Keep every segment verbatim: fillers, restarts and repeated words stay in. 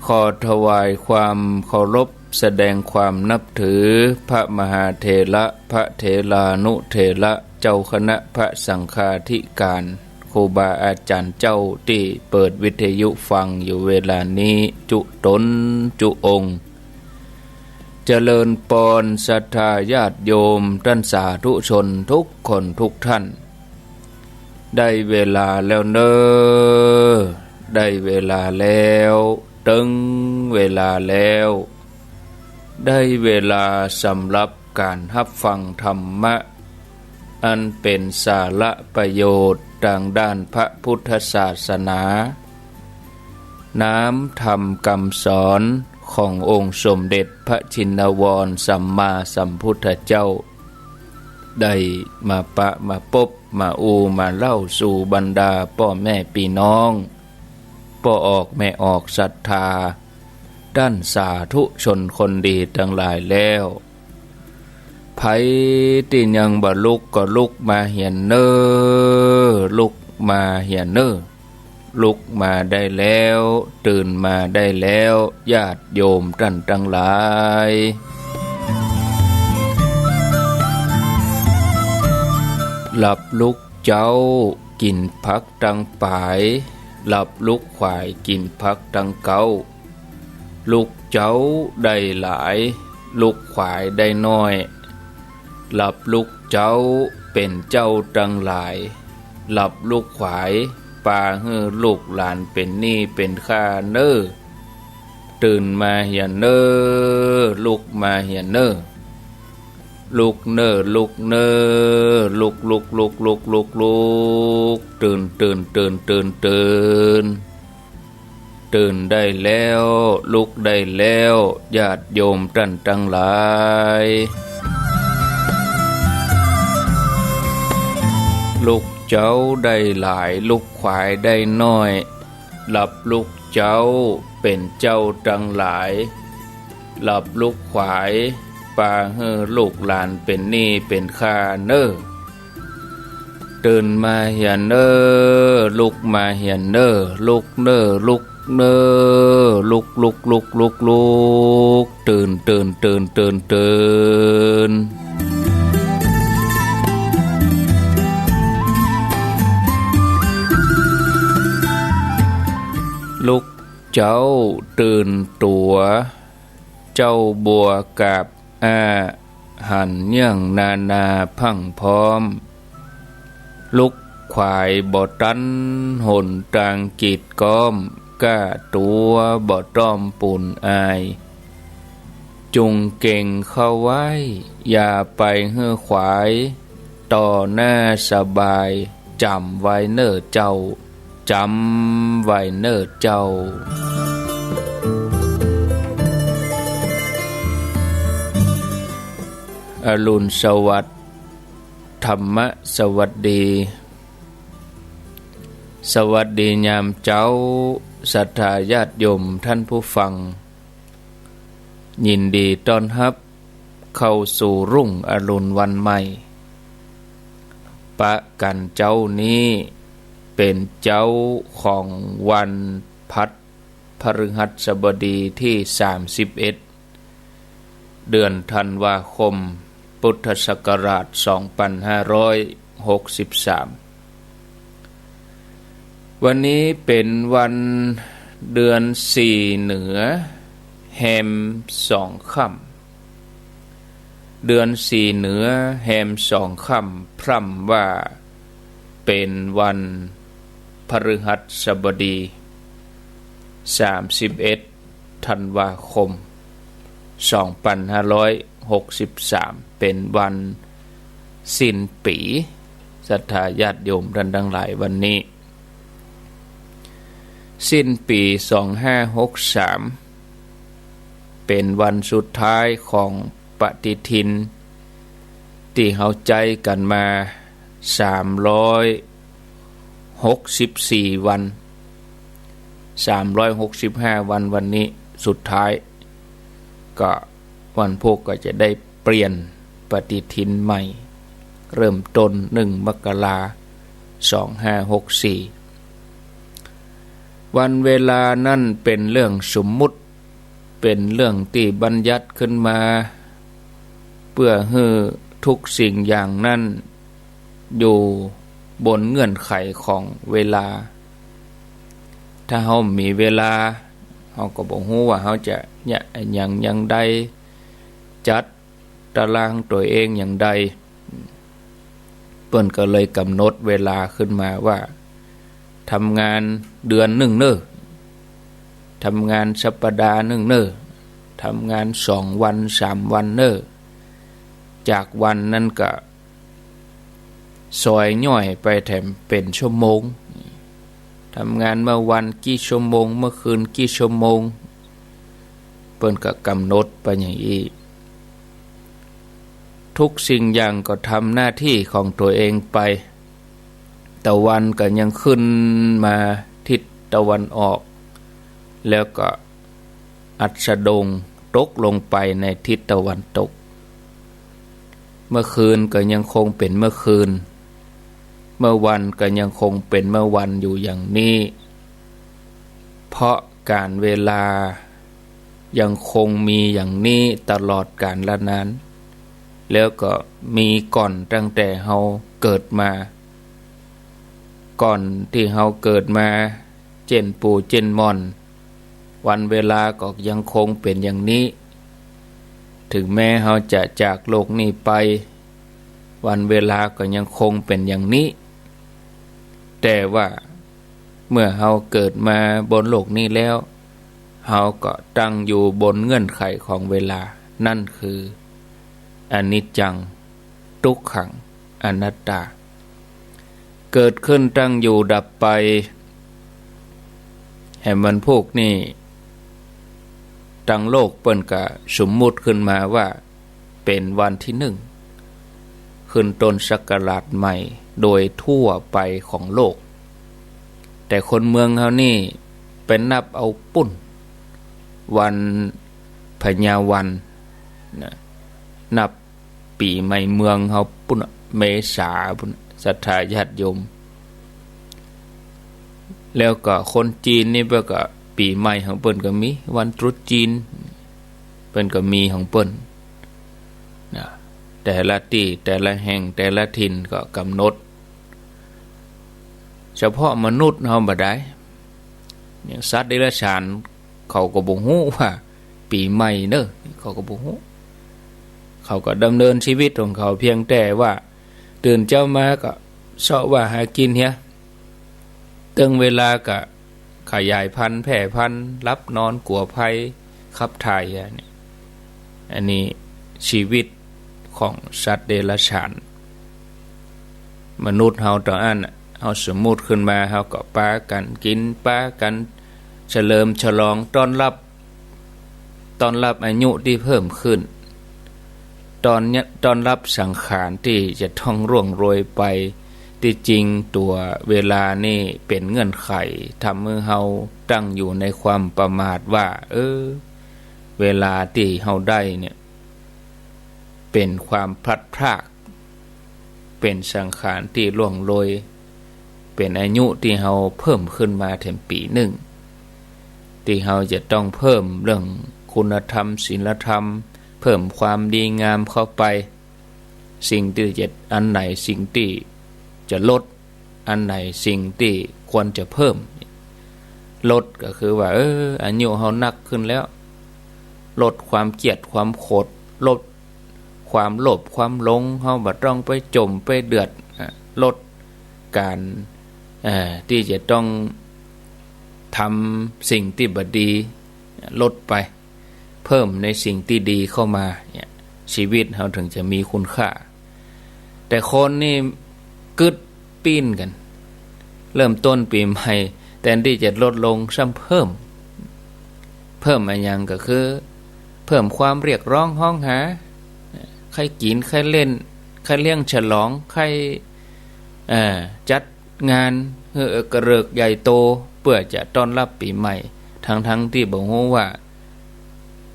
ขอถวายความเคารพ แสดงความนับถือ พระมหาเถระ พระเถรานุเถระ เจ้าคณะพระสังฆาธิการ ครูบาอาจ๋ารย์เจ้าตี้เปิดวิทยุฟังอยู่เวลานี้ จุ๊ต๋นจุ๊องค์ เจริญปอนศรัทธาญาติโยมต้านสาธุชนทุกคนทุกท่าน ได้เวลาแล้วเน่อ ได้เวลาแล้ว เติ๊งเวลาแล้ว ได้เวลาสำหรับก๋านฮับฟังธรรมะ อันเป๋นสาระประโยชน์ตางด้านพระพุทธศาสนา น้ำธรรมกำสอนขององค์สมเด็จพระชินวรสัมมาสัมพุทธเจ้า ได้มาปะมาปบ มาอู้มาเล่าสู่บรรดาป้อแม่ปี้น้อง ป้อออกแม่ออกศรัทธา ต้านสาธุชนคนดีตังหลายแล้ว ใผตี้ยังบ่ลุกก็ลุกมาเหียนเน่อ ลุกมาเหียนเน่อ ลุกมาได้แล้ว ตื่นมาได้แล้ว ญาติโยมต้านตังหลาย หลับลุกเจ๊า กิ๋นผักตังป๋าย หลับลุกขวาย กิ๋นผักตังเก๊า ลุกเจ๊าได้หลาย ลุกขวายได้น้อย หลับลุกเจ๊าเป๋นเจ้าตังหลาย หลับลุกขวาย ปาหื้อลูกหลานเป๋นหนี้เป๋นข้าเน่อ ตื่นมาเหียนเน่อ ลุกมาเหียนเน่อ ลุกเน่อ ลุกเน่อ ลุก ลุก ลุก ตื่น ตื่น ตื่น ตื่น ตื่น ตื่นได้แล้ว ลุกได้แล้ว ญาติโยมต้านตังหลาย ลุกเจ๊าได้หลาย ลุกขวายได้น้อย หลับลุกเจ๊าเป๋นเจ้าตังหลาย หลับลุกขวาย ปาหื้อลูกหลานเป๋นหนี้เป๋นข้าเน่อ ตื่นมาเหียนเน่อ ลุกมาเหียนเน่อ ลุกเน่อ ลุกเน่อ ลุก ลุก ลุก ลุก ลุก ตื่น ตื่น ตื่น ตื่น ตื่น ลุกเจ๊าตื่นตั๋ว เจ๊าบัวกาบอ้า หันเยื่องนานาพรั่งพร้อม ลุกขวายบ่ตัน หนตางกีดก๊อม ก้าตั๋วบ่ต้อมปูนอาย จุ่งเก๋งเข้าไว้ อย่าไปหื้อขวาย ต่อหน้าสบาย จ๋ำไว้เน่อเจ้า จ๋ำไว้เน่อเจ้า อรุณสวัสดิ์ ธรรมะสวัสดี สวัสดียามเจ๊า ศรัทธาญาติโยมต้านผู้ฟัง ยินดีต้อนฮับเข้าสู่รุ่งอรุณวันใหม่ ปะกั๋นเจ๊านี้เป๋นเจ๊าของวันพฤหัสบดีตี้สามสิบเอ็ด เดือนธันวาคม พุทธศักราชสองปันห้าร้อยหกสิบสาม วันนี้เป๋นวันเดือนสี่เหนือ แฮมสองค่ำ เดือนสี่เหนือ แฮมสองค่ำ พร่ำว่าเป๋นวันพฤหัสบดี สามสิบเอ็ด ธันวาคม สองปันห้าร้อยหกสิบสาม เป๋นวันสิ้นปี๋ ศรัทธาญาติโยมต้านตังหลาย วันนี้สิ้นปี๋สองห้าหกสาม เป๋นวันสุดท้ายของปฏิทิน ตี้เฮาใจ๊กั๋นมา สามร้อยหกสิบสี่วัน สามร้อยหกสิบห้าวัน วันนี้สุดท้าย ก็วันพูกก็จะได้เปลี่ยนปฏิทินใหม่ เริ่มต้นหนึ่งมกรา สองห้าหกสี่ วันเวลานั้นเป๋นเรื่องสมมุติ เป๋นเรื่องตี้บัญญัติขึ้นมา เปื้อหื้อทุกสิ่งอย่างนั้นอยู่บนเงื่อนไขของเวลา ถ้าเฮาบ่มีเวลา เฮาก็บ่ฮู้ว่าเฮาจะเยียะอะหยังอย่างใด จัดตารางตั๋วเองอย่างใด เปิ้นก็เลยกำหนดเวลาขึ้นมาว่า ทำงานเดือนนึ่งเน่อ ทำงานสัปดาห์นึ่งเน่อ ทำงานสองวันสามวันเน่อ จากวันนั้นก็ซอยย่อยไปแถมเป๋นชั่วโมง ทำงานเมื่อวันกี่ชั่วโมง เมื่อคืนกี่ชั่วโมง เปิ้นก็กำหนดไปอย่างอี้ ทุกสิ่งอย่างก็ทำหน้าตี้ของตั๋วเองไป ตะวันก็ยังขึ้นมาทิศตะวันออก แล้วก็อัสดงตกลงไปในทิศตะวันตก เมื่อคืนก็ยังคงเป๋นเมื่อคืน เมื่อวันก็ยังคงเป๋นเมื่อวันอยู่อย่างนี้ เพราะก๋าลเวลายังคงมีอย่างนี้ตลอดกาลนาน แล้วก็มีก่อนตั้งแต่เฮาเกิดมา ก่อนตี้เฮาเกิดมา เจ้นปู่เจ้นม่อน วันเวลาก็ยังคงเป๋นอย่างนี้ ถึงแม้เฮาจะจากโลกนี้ไป วันเวลาก็ยังคงเป๋นอย่างนี้ แต่ว่าเมื่อเฮาเกิดมาบนโลกนี้แล้ว เฮาก็ตั้งอยู่บนเงื่อนไขของเวลา นั่นคือ อนิจจัง ทุกขัง อนัตตา เกิดขึ้นตั้งอยู่ดับไป แหมวันพูกนี้ ตังโลกเปิ้นก็สมมุติขึ้นมาว่าเป๋นวันตี้นึ่ง ขึ้นต้นศักราชใหม่โดยทั่วไปของโลก แต่คนเมืองเฮานี่ไปนับเอาปู้น วันพญาวันนะ นับ ปี๋ใหม่เมืองเฮาปู้น เมษาปู้น ศรัทธาญาติโยม แล้วก็คนจีนนี่เปิ้นก็ปี๋ใหม่ของเปิ้นก็มี วันตรุษจีน เปิ้นก็มีของเปิ้นนะ แต่ละตี้ แต่ละแห่ง แต่ละถิ่นก็กำหนด เฉพาะมนุษย์เฮาบ่ได้ อย่างสัตว์เดรัจฉาน เขาก็บ่ฮู้ว่าปี๋ใหม่เน่อ เขาก็บ่ฮู้ เขาก็ดำเนินชีวิตของเขาเพียงแต่ว่าตื่นเจ๊ามาก็เซาะว่าหากินเหีย เถิงเวลาก็ขยายพันธุ์แพร่พันธุ์ หลับนอนกั๋วภัย ขับถ่ายเหีย อันนี้ อันนี้ชีวิตของสัตว์เดรัจฉาน มนุษย์เฮาต๋อนอั้นน่ะ เฮาสมมุติขึ้นมา เฮาก็ปากั๋นกิ๋น ปากั๋นเฉลิมฉลอง ต้อนรับ ต้อนรับอายุตี้เพิ่มขึ้น ต้อน ต้อนรับสังขารตี้จะต้องร่วงโรยไป ตี้จริงตั๋วเวลานี่เป๋นเงื่อนไข ทำหื้อเฮาตั้งอยู่ในความประมาทว่า เออ เวลาตี้เฮาได้เนี่ย เป๋นความพลัดพราก เป๋นสังขารตี้ร่วงโรย เป๋นอายุตี้เฮาเพิ่มขึ้นมาแถมปี๋นึ่ง ตี้เฮาจะต้องเพิ่มเรื่องคุณธรรม ศีลธรรม เพิ่มความดีงามเข้าไป สิ่งตี้จะ อันไหนสิ่งตี้จะลด อันไหนสิ่งตี้ควรจะเพิ่ม ลดก็คือว่า เออ อายุเฮานักขึ้นแล้ว ลดความเกลียดความโขด ลดความโลภความหลง เฮาบ่ต้องไปจ๋มไปเดือด อ่ะ ลดก๋าน เอ่อ ตี้จะต้องทำสิ่งตี้บ่ดี ลดไป เพิ่มในสิ่งตี้ดีเข้ามาเนี่ย ชีวิตเฮาเถิงจะมีคุณค่า แต่คนนี่กึ๊ดปี้นกั๋น เริ่มต้นปี๋ใหม่ แตนตี้จะลดลงซ้ำเพิ่ม เพิ่มอะหยังก็คือ เพิ่มความเรียกร้องฮ้องหา ใค่กิ๋น ใค่เล่น ใค่เลี้ยงฉลอง ใค่ เอ่อ จัดงานหื้อเอิกเกริกใหญ่โต เปื้อจะต้อนรับปี๋ใหม่ ทั้งๆ ตี้บ่ฮู้ว่า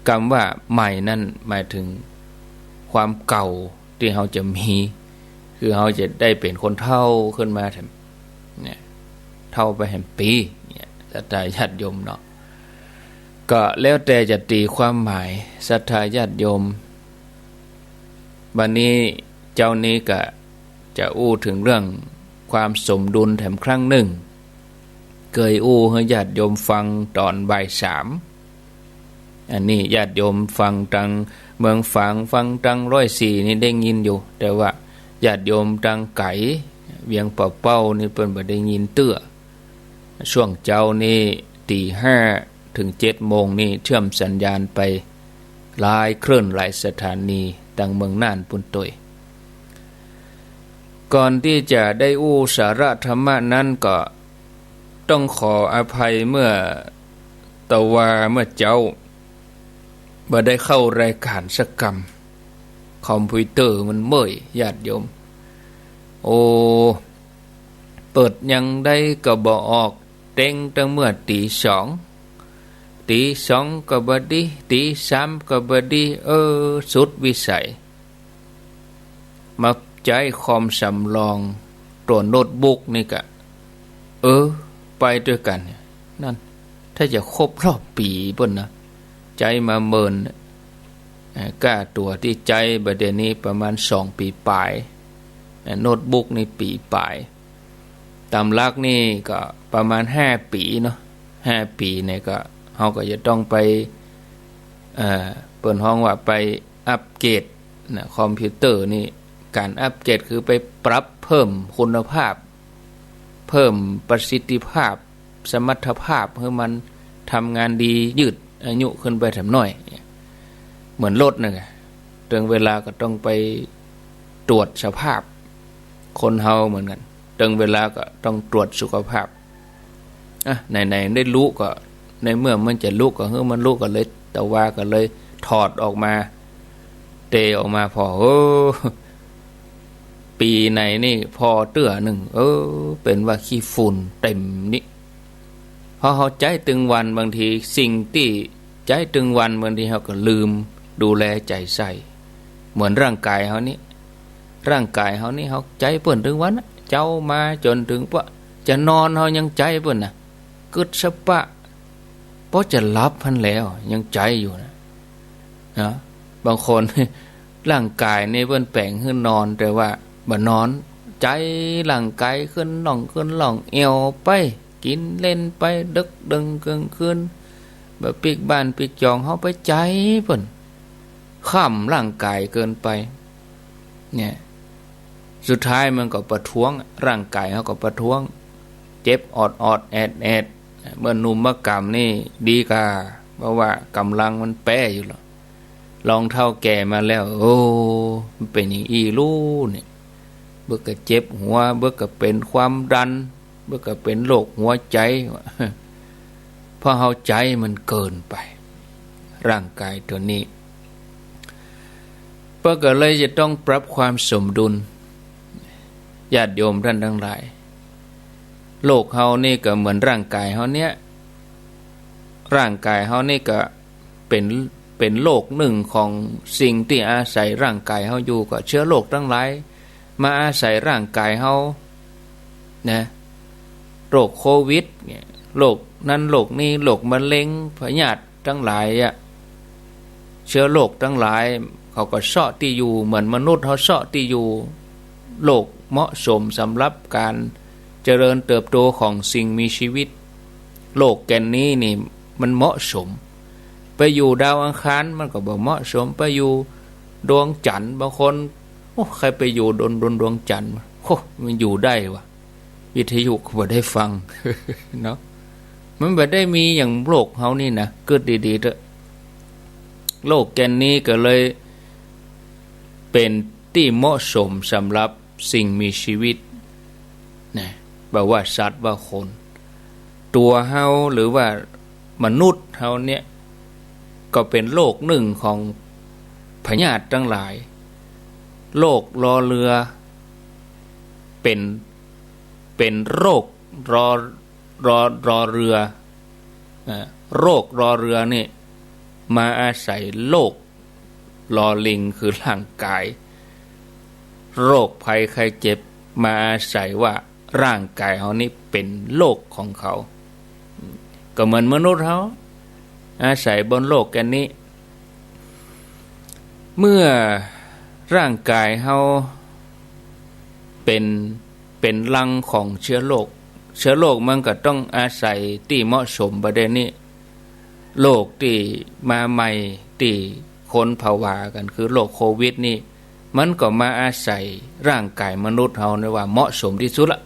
กำว่าใหม่นั้นหมายเถิงความเก่าตี้เฮาจะมี คือเฮาจะได้เป๋นคนเฒ่าขึ้นมาแถม เนี่ย เฒ่าไปแถมปี๋ เนี่ย ศรัทธาญาติโยมเนาะ ก็แล้วแต่จะตี๋ความหมาย ศรัทธาญาติโยม วันนี้เจ๊านี้ก็จะอู้เถิงเรื่องความสมดุลแถมครั้งนึ่ง เกยอู้หื้อญาติโยมฟังต๋อนบ่ายสาม อันนี้ญาติโยมฟังตางเมืองฝาง ฟังตางร้อยสี่นี่ได้ยินอยู่ แต่ว่าญาติโยมตางไก๋ เวียงป่าเป้านี่เปิ้นบ่ได้ยินเตื้อ ช่วงเจ๊านี้ตี๋ห้าเถิงเจ็ดโมงนี่เชื่อมสัญญาณไปหลายคลื่นหลายสถานีตางเมืองน่านปู้นตวย ก่อนตี้จะได้อู้สาระธรรมะนั้นก็ต้องขออภัยเมื่อตะวาเมื่อเจ๊า บ่ได้เข้ารายก๋านสักกำ คอมพิวเตอร์มันเมื่อย ญาติโยม โอ้ เปิดยังใดก็บ่ออก เต็งตั้งเมื่อตี๋สอง ตี๋สองก็บ่ดี ตี๋สามก็บ่ดี เออ สุดวิสัย มาใจ๊คอมสำรองตั๋วโน้ตบุ๊กนี่ก็ เออ ไปตวยกั๋น นั่น ถ้าจะครบรอบปี๋ปู้นนะ ใจ๊มาเมิน เอ่อ ก้าตั๋วตี้ใจ๊บ่าเดี่ยวนี้ประมาณสองปี๋ป๋าย เอ่อ โน้ตบุ๊กนี่ปี๋ป๋าย ต๋ามหลักนี่ก็ประมาณห้าปี๋เนาะ ห้าปี๋นี่ก็ เฮาก็จะต้องไป เอ่อ เปิ้นฮ้องว่าไปอัปเกรดนะ คอมพิวเตอร์นี่ ก๋านอัปเกรดคือไปปรับเพิ่มคุณภาพ เพิ่มประสิทธิภาพ สมรรถภาพหื้อมันทำงานดี ยืดอายุขึ้นไปแถมหน้อย เหมือนรถนั่นแหละ เถิงเวลาก็ต้องไปตรวจสภาพ คนเฮาเหมือนกั๋น เถิงเวลาก็ต้องตรวจสุขภาพ อ่ะ ไหนๆ ได้ลุก็ ในเมื่อมันจะลุก็หื้อมันลุก็เลย ตะวาก็เลยถอดออกมา เตะออกมาผ่อ โอ้ ปี๋ไหนนี่ผ่อเตื้อนึ่ง เออ เป๋นว่าขี้ฝุ่นเต็มนี่ พอเฮาใจ๊ตึงวัน บางทีสิ่งตี้ใจ๊ตึงวัน บางทีเฮาก็ลืมดูแลใจ๋ใส่ เหมือนร่างก๋ายเฮานี่ ร่างก๋ายเฮานี่ เฮาใจ๊เปิ้นตึงวันนะ เจ๊ามาจ๋นเถิงปะ จะนอนเฮายังใจ๊เปิ้นนะ กึ๊ดสะปะ ปอจะหลับหั้นแล้วยังใจ๊อยู่นะ นะ บางคน ร่างก๋ายนี่เปิ้นแป๋งหื้อนอน แต่ว่าบ่นอน ใจ๊ร่างก๋ายขึ้นล่องขึ้นล่องแอ่วไป กิ๋นเล่นไป เดิ็กเดิงเกิ่งคืน บ่ปิ๊กบ้านปิ๊กจอง เฮาไปใจ๊เปิ้น ค้ำร่างก๋ายเกินไป เนี่ย สุดท้ายมันก็ประท้วง ร่างก๋ายเฮาก็ประท้วง เจ็บออดๆ แอดๆ เมื่อหนุ่มเมื่อก๋ำนี่ดีก่า เพราะว่าก๋ำลังมันแป๊อยู่แล้ว ลองเฒ่าแก่มาแล้ว โอ้ มันเป๋นอย่างอี้ลูเนี่ย เบิกก็เจ็บหัว เบิกก็เป๋นความดัน เบิกก็เป๋นโรคหัวใจ๋ เพราะเฮาใจ๊มันเกินไป ร่างก๋ายตั๋วนี้ เปิ้นก็เลยจะต้องปรับความสมดุล ญาติโยมต้านตังหลาย โลกเฮานี่ก็เหมือนร่างก๋ายเฮาเนี่ย ร่างก๋ายเฮานี่ก็เป๋น เป๋นโลกนึ่งของสิ่งตี้อาศัยร่างก๋ายเฮาอยู่ ก็เจื๊อโรคตังหลายมาอาศัยร่างก๋ายเฮา นะ โรคโควิดเนี่ย โรคนั้นโรคนี้ โรคมะเร็ง พยาธิตังหลายอะ เจื๊อโรคตังหลาย เขาก็เซาะตี้อยู่ เหมือนมนุษย์เฮาเซาะตี้อยู่ โลกเหมาะสมสำหรับก๋านเจริญเติบโตของสิ่งมีชีวิต โลกแก่นนี้นี่มันเหมาะสม ไปอยู่ดาวอังคารมันก็บ่เหมาะสม ไปอยู่ดวงจันทร์ บางคน โอ้ ใผไปอยู่บน บนดวงจันทร์ โอ้ มันอยู่ได้วะ วิทยุก็บ่ได้ฟัง เนาะ มันบ่ได้มีอย่างโลกเฮานี่นะ กึ๊ดดีๆ เต๊อะ โลกแก่นนี้ก็เลยเป๋นตี้เหมาะสมสำหรับสิ่งมีชีวิต นะ บ่ว่าสัตว์ว่าคน ตั๋วเฮาหรือว่ามนุษย์เฮาเนี่ย ก็เป๋นโรคนึ่งของพยาธิตังหลาย โรครอเรือ เป๋น เป๋นโรครอ รอ รอเรือ อ่า โรครอเรือนี่มาอาศัยโรครอลิงคือร่างก๋าย โรคภัยไข้เจ็บมาอาศัยว่าร่างก๋ายเฮานี่เป๋นโรคของเขา ก็เหมือนมนุษย์เฮา อาศัยบนโลกแก่นนี้ เมื่อร่างกายเฮาเป็น เป็นรังของเชื้อโรค เชื้อโรคมันก็ต้องอาศัยตี้เหมาะสม บ่าเดี่ยวนี้ โรคตี้มาใหม่ตี้คนผวากั๋น คือโรคโควิดนี่ มันก็มาอาศัยร่างกายมนุษย์เฮานี่ว่าเหมาะสมตี้สุดละ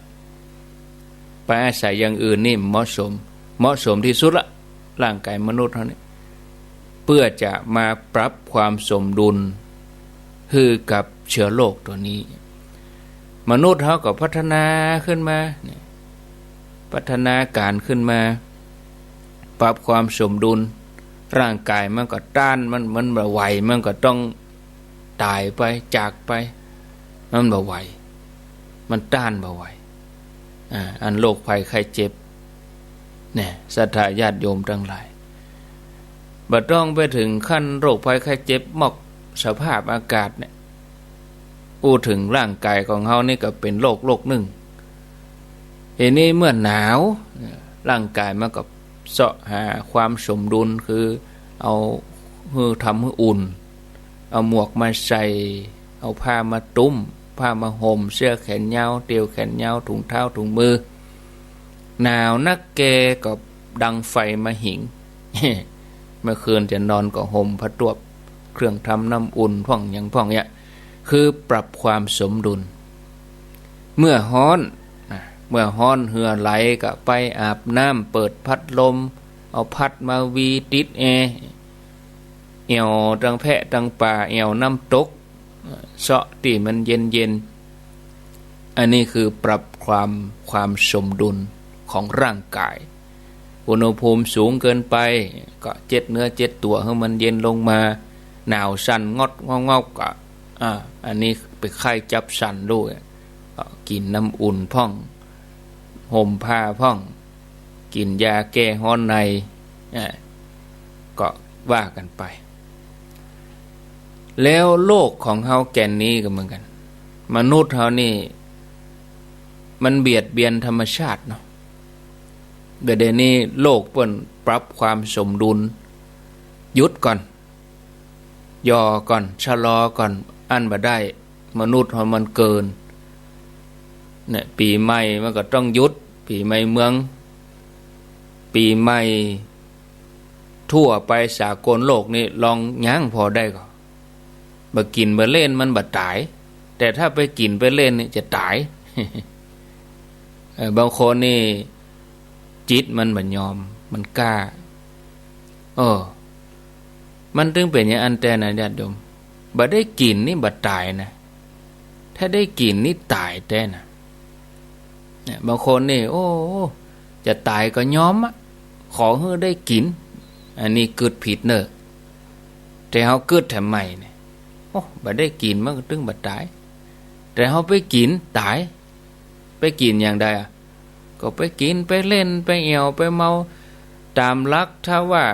ไปอาศัยอย่างอื่นนี่เหมาะสม เหมาะสมตี้สุดละ ร่างกายมนุษย์เฮานี่ เปื้อจะมาปรับความสมดุลหื้อกับเชื้อโรคตั๋วนี้ มนุษย์เฮาก็พัฒนาขึ้นมาเนี่ย พัฒนาการขึ้นมา ปรับความสมดุล ร่างกายมันก็ต้าน มัน มันบ่ไหว มันก็ต้องต๋ายไป จากไป มันบ่ไหว มันต้านบ่ไหว อ่า อันโรคภัยไข้เจ็บ เนี่ย ศรัทธาญาติโยมตังหลาย บ่ต้องไปเถิงขั้นโรคภัยไข้เจ็บ มอกสภาพอากาศเนี่ย อู้เถิงร่างกายของเฮานี่ก็เป๋นโรคโรคนึ่ง ทีนี้เมื่อหนาว ร่างกายมันก็เซาะหาความสมดุล คือเอาหื้อ ทำหื้ออุ่น เอาหมวกมาใส่ เอาผ้ามาตุ้ม ผ้ามาห่ม เสื้อแขนยาว เตียวแขนยาว ถุงเท้า ถุงมือ หนาวนักแก่ก็ดังไฟมาหิง เมื่อคืนจะนอนก็ห่มผ้าตวบ เครื่องทำน้ำอุ่นพ่องหยังพ่องเนี่ย คือปรับความสมดุล เมื่อฮ้อนนะ เมื่อฮ้อนเหื่อไหลก็ไปอาบน้ำ เปิดพัดลม เอาพัดมาวีติดแอร์ แอ่วตังแพะตังป่า แอ่วน้ำตก เซาะตี้มันเย็นๆ อันนี้คือปรับความ ความสมดุลของร่างกาย อุณหภูมิสูงเกินไป ก็เจ็ดเนื้อเจ็ดตั๋วหื้อมันเย็นลงมา หนาวสั่นงอดงอกๆ ก็ อ่า อันนี้ไปไข้จับสั่นลูก ก็กิ๋นน้ำอุ่นพ่อง ห่มผ้าพ่อง กิ๋นยาแก้ฮ้อนใน อ่า ก็ว่ากั๋นไป แล้วโลกของเฮาแก่นนี้ก็เหมือนกั๋น มนุษย์เฮานี่ มันเบียดเบียนธรรมชาติเนาะ บ่าเดี่ยวนี้โลกเปิ้นปรับความสมดุล หยุดก่อน ย่อก่อน ชะลอก่อน อั้นบ่ได้ มนุษย์เฮามันเกิน เนี่ย ปี๋ใหม่มันก็ต้องหยุด ปี๋ใหม่เมือง ปี๋ใหม่ทั่วไปสากลโลกนี่ ลองยั้งพอได้ก่อ บ่กิ๋นบ่เล่นมันบ่ต๋าย แต่ถ้าไปกิ๋นไปเล่นนี่จะต๋าย เออ บางคนนี่จิตมันบ่ยอม มันกล้า เออ มันตึงเป๋นอย่างอั้นแต๊นะญาติโยม บ่ได้กิ๋นนี่บ่ต๋ายนะ ถ้าได้กิ๋นนี่ต๋ายแต๊นะ เนี่ย บางคนนี่ โอ้ จะต๋ายก็ยอมอะ ขอหื้อได้กิ๋น อันนี้กึ๊ดผิดเน่อ แต่เฮากึ๊ดแถมใหม่เนี่ย โอ้ บ่ได้กิ๋นมันก็ตึงบ่ต๋าย แต่เฮาไปกิ๋นต๋าย ไปกิ๋นอย่างใดอะ ก็ไปกิ๋นไปเล่นไปแอ่วไปเมา ต๋ามหลักถ้าว่า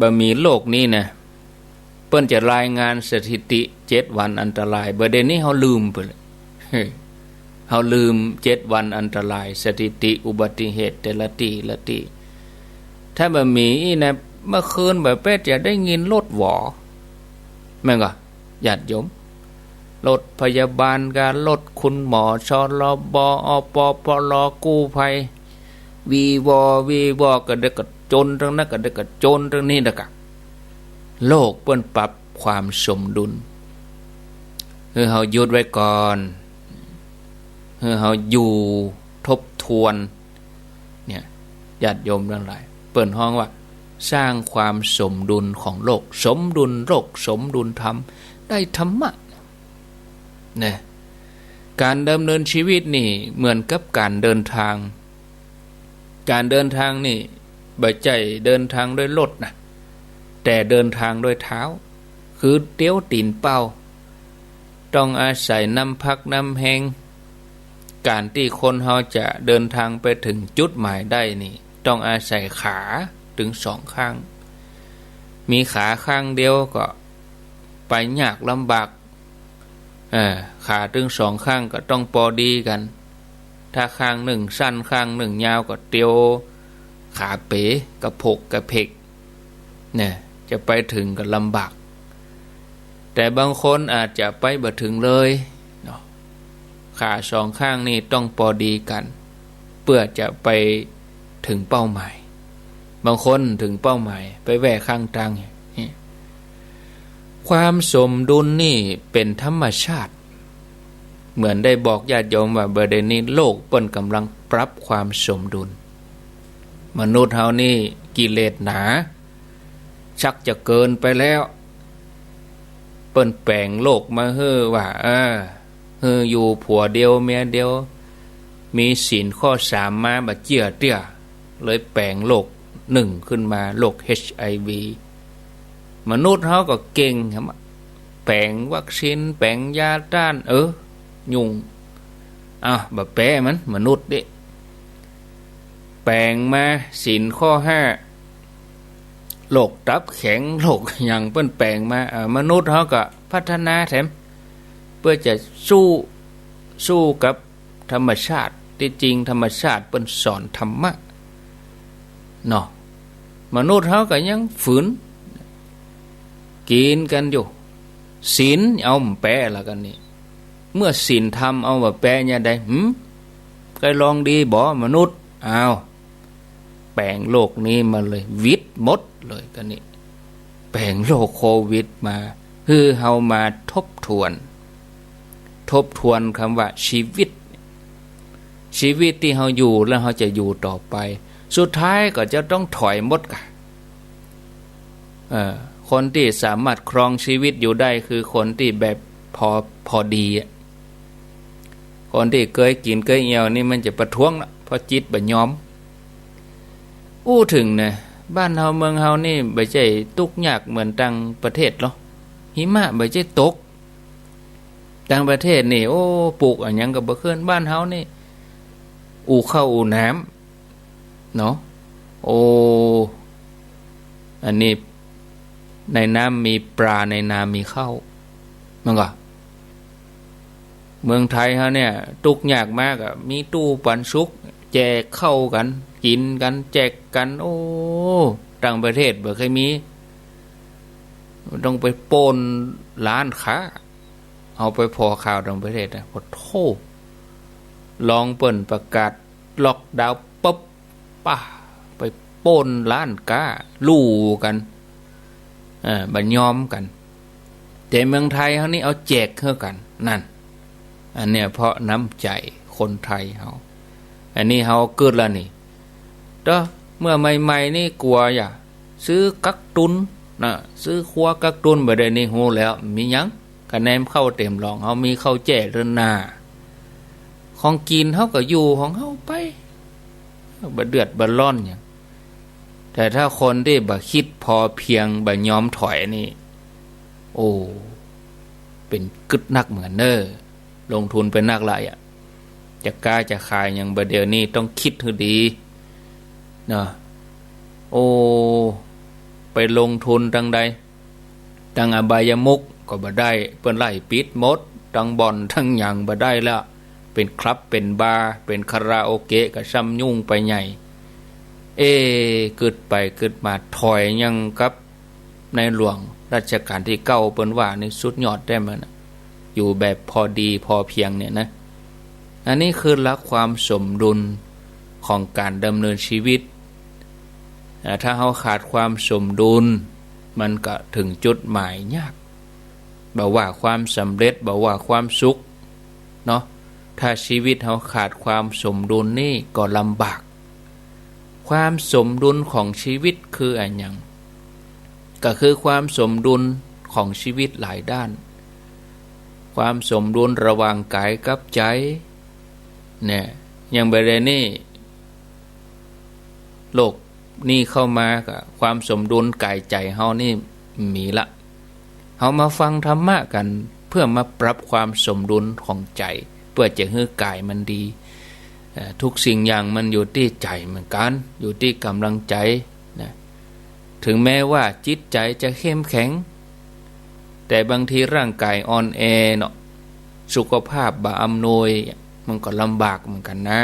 บ่มีโรคนี้นะ เปิ้นจะรายงานสถิติเจ็ดวันอันตราย บ่าเดี่ยวนี้เฮาลืมไปเลย เฮาลืมเจ็ดวันอันตราย สถิติอุบัติเหตุแต่ละตี้ละตี้ ถ้าบ่มีอี้นะ เมื่อคืนบ่าเป๊ะจะได้ยินรถหวอ แม่นก่อ ญาติโยม รถพยาบาลกา รถคุณหมอ ชลบ อปปล กู้ภัย วีวอ วีวอ กระเดะกระจนตังนั้น กระเดะกระจนตังนี้นะกะ โลกเปิ้นปรับความสมดุล หื้อเฮาหยุดไว้ก่อน หื้อเฮาอยู่ทบทวน เนี่ย ญาติโยมตังหลาย เปิ้นฮ้องว่าสร้างความสมดุลของโลก สมดุลโลก สมดุลธรรม ได้ธรรมะ นะ ก๋านดำเนินชีวิตนี่เหมือนกับก๋านเดินทาง ก๋านเดินทางนี่บ่ใจ้เดินทางด้วยรถนะ แต่เดินทางด้วยเท้า คือเตียวตี๋นเปล่า ต้องอาศัยน้ำพักน้ำแฮง ก๋านตี้คนเฮาจะเดินทางไปเถิงจุดหมายได้นี่ ต้องอาศัยขาตึงสองข้าง มีขาข้างเดียวก็ไปยากลำบาก เออ ขาตึงสองข้างก็ต้องปอดีกั๋น ถ้าข้างนึ่งสั้นข้างนึ่งยาวก็เตียว ขาเป๋ กระผกกระเพก เนี่ย จะไปเถิงก็ลำบาก แต่บางคนอาจจะไปบ่เถิงเลยเนาะ ขาสองข้างนี่ต้องปอดีกั๋น เปื้อจะไปเถิงเป้าหมาย บางคนเถิงเป้าหมาย ไปแหว่ข้างตาง เนี่ย ความสมดุลนี่เป๋นธรรมชาติ เหมือนได้บอกญาติโยมว่า บ่าเดี่ยวนี้โลกเปิ้นก่ำลังปรับความสมดุล มนุษย์เฮานี่กิเลสหนา ชักจะเกินไปแล้ว เปิ้นแป๋งโลกมาหื้อว่า เออ หื้ออยู่ผัวเดียวเมียเดียว มีศีลข้อสามมาบ่าเจื้อเตื้อ เลยแป๋งโลกนึ่งขึ้นมา โรค เอช ไอ วี มนุษย์เฮาก็เก่งครับ แป๋งวัคซีน แป๋งยาต้าน เออ ยุ่ง อ้าว บ่าแป๊มัน มนุษย์เด้ แป๋งมาศีลข้อห้า โรคตับแข็ง โรคหยังเปิ้นแป๋งมา อ่า มนุษย์เฮาก็พัฒนาแถม เปื้อจะสู้ สู้กับธรรมชาติ ตี้จริงธรรมชาติเปิ้นสอนธรรมะเนาะ มนุษย์เฮาก็ยังฝืน กิ๋นกั๋นอยู่ ศีลเอาบ่าแป๊ละกั๋นนี่ เมื่อศีลธรรมเอาบ่าแป๊เนี่ยได้ หืม ใค่ลองดีบ่มนุษย์ อ้าว แป๋งโลกนี้มาเลย วิดหมดเลยกั๋นนี่ แป๋งโรคโควิดมา หื้อเฮามาทบทวน ทบทวนกำว่าชีวิต ชีวิตตี้เฮาอยู่แล้วเฮาจะอยู่ต่อไป สุดท้ายก็จะต้องถอยหมดก่ะ เอ่อ คนตี้สามารถครองชีวิตอยู่ได้คือคนตี้แบบพอ พอดีอะ คนตี้เกยกิ๋นเกยเอี่ยวนี่มันจะประท้วงละ เพราะจิตบ่ยอม อู้เถิงนะ บ้านเฮาเมืองเฮานี่บ่ใจ้ตุ๊กข์ยากเหมือนต่างประเทศหรอ หิมะบ่ใจ้ตก ต่างประเทศนี่ โอ้ ปลูกอะหยังก็บ่ขึ้น บ้านเฮานี่ อู้ข้าวอู้น้ำเนาะ โอ้ อันนี้ในน้ำมีปลา ในนามีข้าว มันก็ เมืองไทยเฮาเนี่ย ตุ๊กข์ยากมากอะ มีตู้ปันสุก แจกข้าวกั๋น กิ๋นกั๋น แจกกั๋น โอ้ ต่างประเทศบ่ใค่มี ต้องไปป้นร้านค้า เฮาไปผ่อข่าวต่างประเทศนะ โอ้โธ่ ลองเปิ้นประกาศล็อกดาวน์ปุ๊บ ป๊ะ ไปป้นร้านก๊า ลู่กั๋น เออ บ่ยอมกั๋น แต่เมืองไทยเฮานี่เอาแจกหื้อกั๋น นั่น อันเนี้ยเพราะน้ำใจ๋คนไทยเฮา อันนี้เฮากึ๊ดละนี่ แต่เมื่อใหม่ๆ นี่กั๋วอย่า ซื้อกั๊กตุ๊นนะ ซื้อครัวกั๊กตุ๊น บ่าเดี่ยวนี้ฮู้แล้ว มีหยัง คะแนนข้าวเต๋มหล่อง เฮามีข้าวแจ้เตื้อหน้า ของกิ๋นเฮาก็อยู่ของเฮาไป บ่เดือดบ่ร้อนหยัง แต่ถ้าคนตี้บ่คิดพอเพียง บ่ยอมถอยนี่ โอ้ เป๋นกึ๊ดนักเหมือนเน้อ ลงทุนไปนักหลายอะ จะก๊าจะขายหยังบ่าเดี่ยวนี้ต้องคิดหื้อดีเนาะ โอ้ ไปลงทุนตังใด ตังอบายมุขก็บ่ได้ เปิ้นไล่ปิดหมด ตังบ่อนตังหยังบ่ได้แล้ว เป๋นคลับเป๋นบาร์ เป๋นคาราโอเกะก็ซ้ำยุ่งไปใหญ่ เอ๊ะ กึ๊ดไปกึ๊ดมา ถอยยังกับในหลวงรัชกาลตี้เก้าเปิ้นว่านี่สุดยอดแต๊มันน่ะ อยู่แบบพอดีพอเพียงเนี่ยนะ อันนี้คือหลักความสมดุลของก๋านดำเนินชีวิต อ่า ถ้าเฮาขาดความสมดุล มันก็เถิงจุดหมายยาก บ่ว่าความสำเร็จ บ่ว่าความสุขเนาะ ถ้าชีวิตเฮาขาดความสมดุลนี่ก็ลำบาก ความสมดุลของชีวิตคืออะหยัง ก็คือความสมดุลของชีวิตหลายด้าน ความสมดุลระหว่างก๋ายกับใจ๋ เนี่ย อย่างบ่าเดี่ยวนี้ โลกนี้เข้ามาก็ความสมดุลก๋ายใจ๋เฮานี่มีละ เฮามาฟังธรรมะกั๋น เปื้อมาปรับความสมดุลของใจ๋ เปื้อจะหื้อก๋ายมันดี เอ่อ ทุกสิ่งอย่างมันอยู่ตี้ใจ๋เหมือนกั๋น อยู่ตี้ก๋ำลังใจ๋นะ ถึงแม้ว่าจิตใจ๋จะเข้มแข็ง แต่บางทีร่างก๋ายอ่อนแอเนาะ สุขภาพบ่อำนวย มันก็ลำบากเหมือนกั๋นนะ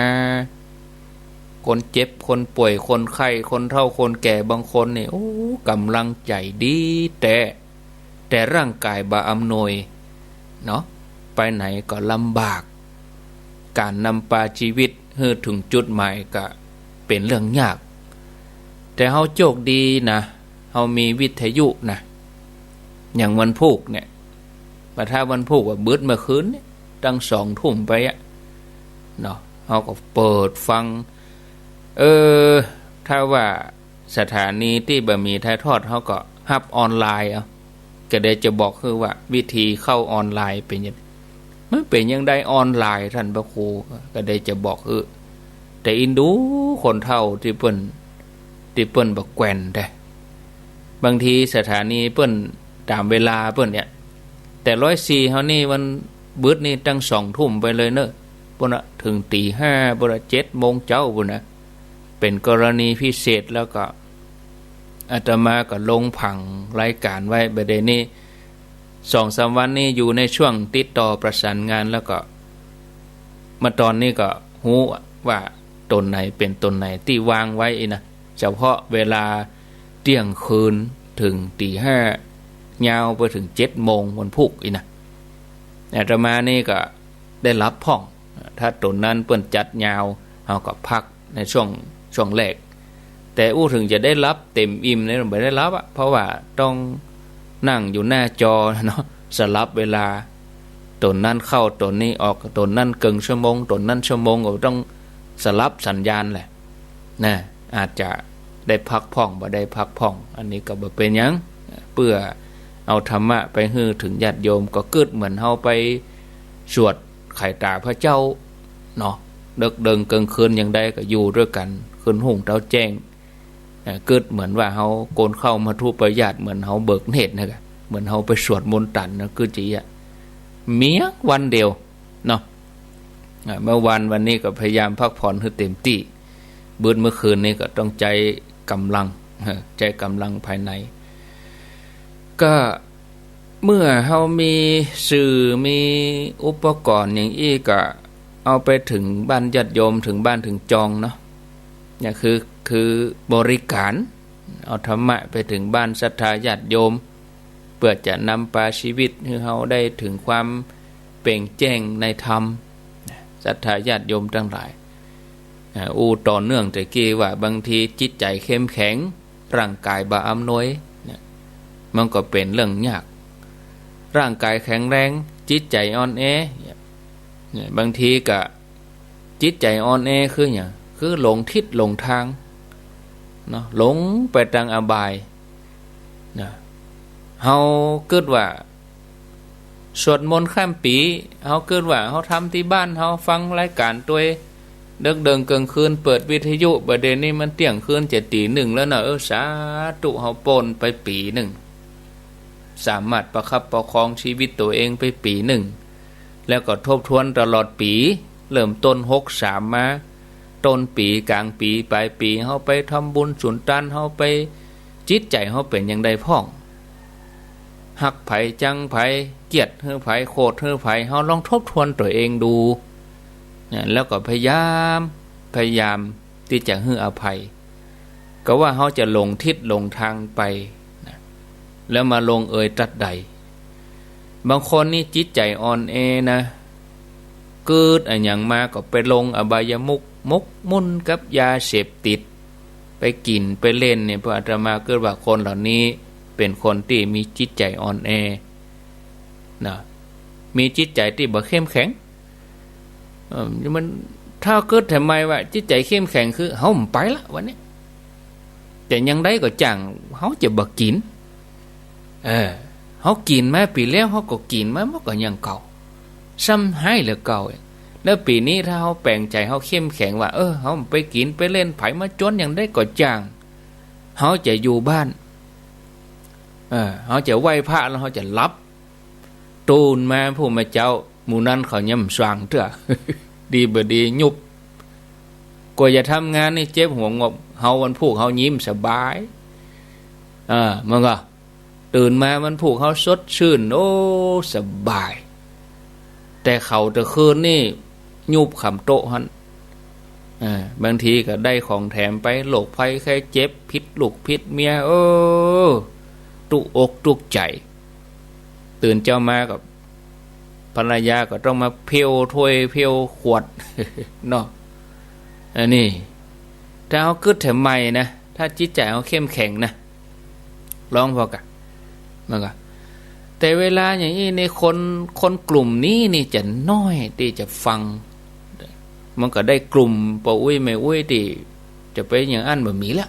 คนเจ็บ คนป่วย คนไข้ คนเฒ่า คนแก่ บางคนนี่ โอ้ ก๋ำลังใจ๋ดีแต๊ แต่ร่างก๋ายบ่อำนวยเนาะ ไปไหนก็ลำบาก ก๋านนำปาจีวิตหื้อเถิงจุดหมายก็เป๋นเรื่องยาก แต่เฮาโจคดีนะ เฮามีวิทยุนะ อย่างวันพูกเนี่ย บ่าถ้าวันพูกว่าบึดเมื่อคืนเนี่ย ตั้งสองทุ่มไปอะ เนาะ เฮาก็เปิดฟัง เออ ถ้าว่าสถานีตี้บ่มีถ่ายทอด เฮาก็ฮับออนไลน์เอา ก็ได้จะบอกหื้อว่าวิธีเข้าออนไลน์เป๋นหยัง มันเป๋นหยังใดออนไลน์ ต้านพระครู ก็ได้จะบอกหื้อ แต่อินดูคนเฒ่าตี้เปิ้น ตี้เปิ้นบ่แกว่นแต๊ บางทีสถานีเปิ้นต๋ามเวลาเปิ้นเนี่ย แต่ร้อยสี่เฮานี่วันบึดนี่ตั้งสองทุ่มไปเลยเนาะ ปู้นน่ะ เถิงตี๋ห้า ปู้นน่ะ เจ็ดโมงเจ๊าปู้นน่ะ เป๋นกรณีพิเศษ แล้วก็อาตมาก็ลงผังรายก๋านไว้ บ่าเดี่ยวนี้ สองสามวันนี้อยู่ในช่วงติดต่อประสานงาน แล้วก็มาต๋อนนี้ก็ฮู้ว่าต๋นไหนเป๋นต๋นไหนตี้วางไว้อี้นะ เฉพาะเวลาเตี้ยงคืนเถิงตี๋ห้า ยาวไปเถิงเจ็ดโมงวันพูกอี้นะ อาตมานี่ก็ได้ฮับพ่อง ถ้าต๋นนั้นเปิ้นจัดยาว เฮาก็พักในช่วง ช่วงแรก แต่อู้เถิงจะได้ฮับเต๋มอิ่มเนี่ย บ่ได้ฮับอะ เพราะว่าต้องนั่งอยู่หน้าจอเนาะ สลับเวลา ต๋นนั้นเข้า ต๋นนี้ออก ต๋นนั้นเกิ่งชั่วโมง ต๋นนั้นชั่วโมง ก็ต้องสลับสัญญาณแหละนะ อาจจะได้พักพ่อง บ่ได้พักพ่อง อันนี้ก็บ่เป๋นหยัง เปื้อเอาธรรมะไปหื้อเถิงญาติโยม ก็กึ๊ดเหมือนเฮาไปสวดไขต๋าพระเจ้าเนาะ เดิกเดิงเกิ่งคืนอย่างใดก็อยู่ด้วยกั๋น คืนฮุ่งเต๊าแจ้ง เอ่อ กึ๊ดเหมือนว่าเฮาโกนเข้ามัทธุปายาต เหมือนเฮาเบิกเนตรนะ เหมือนเฮาไปสวดมนต์ตันนะ กึ๊ดจะอี้อะ เมียงวันเดียวเนาะ อ่า เมื่อวาน วันนี้ก็พยายามพักผ่อนหื้อเต๋มตี้ บึดเมื่อคืนนี้ก็ต้องใจ๊ก๋ำลัง ใจ๊ก๋ำลังภายใน ก็เมื่อเฮามีสื่อ มีอุปกรณ์อย่างอี้ ก็เอาไปเถิงบ้านญาติโยม เถิงบ้านเถิงจองเนาะ เนี่ยคือ คือบริก๋าน เอาธรรมะไปเถิงบ้านศรัทธาญาติโยม เปื้อจะนำปาจีวิตหื้อเฮาได้เถิงความเป่งแจ้งในธรรม ศรัทธาญาติโยมตังหลาย อ่า อู้ต่อเนื่องแต่กี้ว่า บางทีจิตใจ๋เข้มแข็ง ร่างก๋ายบ่อำนวยเนี่ย มันก็เป๋นเรื่องยาก ร่างก๋ายแข็งแรง จิตใจ๋อ่อนแอเนี่ย เนี่ย บางทีก็ จิตใจ๋อ่อนแอคือหยัง คือหลงทิศหลงตางเนาะ หลงไปตางอบายนะ เฮากึ๊ดว่าสวดมนต์ข้ามปี๋ เฮากึ๊ดว่าเฮาทำตี้บ้าน เฮาฟังรายก๋านตวย เดิกเดิงเกิ่งคืนเปิดวิทยุ บ่าเดี่ยวนี้มันเตี้ยงคืนจะตี๋หนึ่งแล้วเนาะ เออ สาธุ เฮาป๊นไปปี๋นึ่ง สามารถประคับประคองจีวิตตั๋วเองไปปี๋นึ่ง แล้วก็ทบทวนตลอดปี๋ เริ่มต้นหกสามมา ต้นปี๋ ก๋างปี๋ ป๋ายปี๋ เฮาไปทำบุญสุนตาน เฮาไป จิตใจ๋เฮาเป๋นอย่างใดพ่อง ฮักใผ จังใผ เกลียดหื้อใผ โขดหื้อใผ เฮาลองทบทวนตั๋วเองดูนะ แล้วก็พยายาม พยายามตี้จะหื้ออภัย ก็ว่าเฮาจะหลงทิศหลงตางไปนะ แล้วมาลงเอยตั๊ดใด บางคนนี่จิตใจ๋อ่อนแอนะ กึ๊ดอะหยังมาก็ไปลงอบายมุข หมกมุ่นกับยาเสพติด ไปกิ๋นไปเล่นเนี่ย พระอาตมากึ๊ดว่าคนเหล่านี้เป๋นคนตี้มีจิตใจ๋อ่อนแอนะ มีจิตใจ๋ตี้บ่เข้มแข็ง เออ มัน ถ้ากึ๊ดทำไมว่าจิตใจ๋เข้มแข็งคือ เฮาบ่ไปละวันนี้ แต่อย่างใดก็จ้าง เฮาจะบ่กิ๋น เออ เฮากิ๋นมาปี๋แล้ว เฮาก็กิ๋นมา มันก็อย่างเก่า ซ้ำฮ้ายเหลือเก่า แล้วปี๋นี้ถ้าเฮาแป๋งใจ๋ เฮาเข้มแข็งว่า เออ เฮาบ่ไปกิ๋นไปเล่น ใผมาจวนอย่างใดก็จ้าง เฮาจะอยู่บ้าน เออ เฮาจะไหว้พระแล้วเฮาจะหลับ ตื่นมาพู้นมาเจ๊า หมู่นั้นเขายังบ่ส่างเตื้อ ดีบ่ดียุบ กว่าจะทำงานนี่เจ็บหัวงบ เฮาวันพูกเฮายิ้มสบาย เออ มันก็ ตื่นมาวันพูกเฮาสดชื่น โอ้ สบาย แต่เขาแต่คืนนี่ยุบขำโต๊ะหั้น อ่า บางทีก็ได้ของแถมไป โรคภัยไข้เจ็บ ผิดลูกผิดเมีย เออ ตุ๊กอกตุ๊กใจ๋ ตื่นเจ๊ามาก็ ภรรยาก็ต้องมาเพลถ้วยเพลขวด เนาะ อันนี้ ถ้าเฮากึ๊ดแถมใหม่นะ ถ้าจิตใจ๋เฮาเข้มแข็งนะ ลองพอกะ มันก็ แต่เวลาอย่างอี้นี่ คน คนกลุ่มนี้นี่จะน้อยตี้จะฟัง มันก็ได้กลุ่มป้ออุ๊ยแม่อุ๊ยตี้จะไปอย่างอั้นบ่มีละ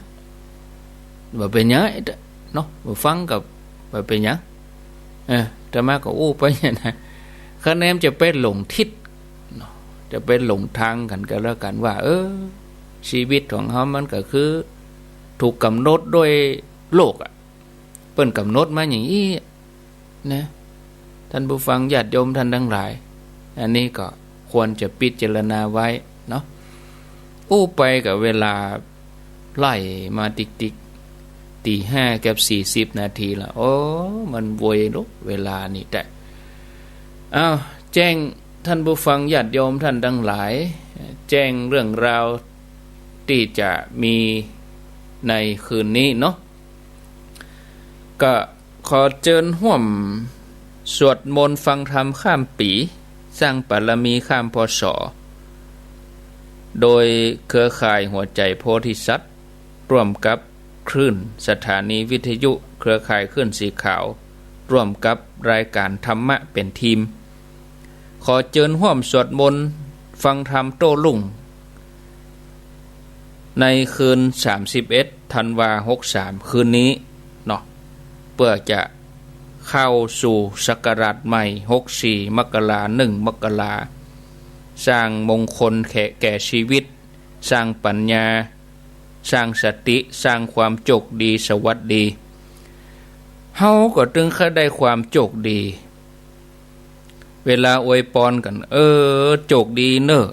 บ่เป๋นหยังเนาะ บ่ฟังก็บ่เป๋นหยัง เออ อาตมาก็อู้ไปอย่างนั้น คะแนนจะไปหลงทิศเนาะ จะไปหลงตางกั๋นก็แล้วกั๋นว่า เออ ชีวิตของเฮามันก็คือ ถูกกำหนดโดยโลกอะ เปิ้นกำหนดมาอย่างอี้นะ ท่านผู้ฟังญาติโยมท่านตังหลาย อันนี้ก็ควรจะพิจารณาไว้เนาะ อู้ไปก็เวลาไล่มาติ๊กๆ ตีห้ากับสี่สิบนาทีละ โอ้ มันไวลุเวลานี่แต๊ อ้าว แจ้งท่านผู้ฟังญาติโยมท่านตังหลาย แจ้งเรื่องราวตี้จะมีในคืนนี้เนาะ ก็ขอเจิญฮ่วมสวดมนต์ฟังธรรมข้ามปี๋ สร้างบารมีข้าม พ.ศ. โดยเครือข่ายหัวใจ๋โพธิสัตว์ ร่วมกับคลื่นสถานีวิทยุเครือข่ายคลื่นสีขาว ร่วมกับรายก๋านธรรมะเป๋นทีม ขอเจิญฮ่วมสวดมนต์ฟังธรรมโต้รุ่ง ในคืนสามสิบเอ็ดธันวาหกสามคืนนี้เนาะ เปื้อจะเข้าสู่ศักราชใหม่หกสี่มกรา หนึ่งมกรา สร้างมงคลแก่ แก่ชีวิต สร้างปั๋ญญา สร้างสติ สร้างความโจคดีสวัสดี เฮาก็ตึงใค่ได้ความโจคดี เวลาอวยปอนกั๋น เออ โจคดีเน่อ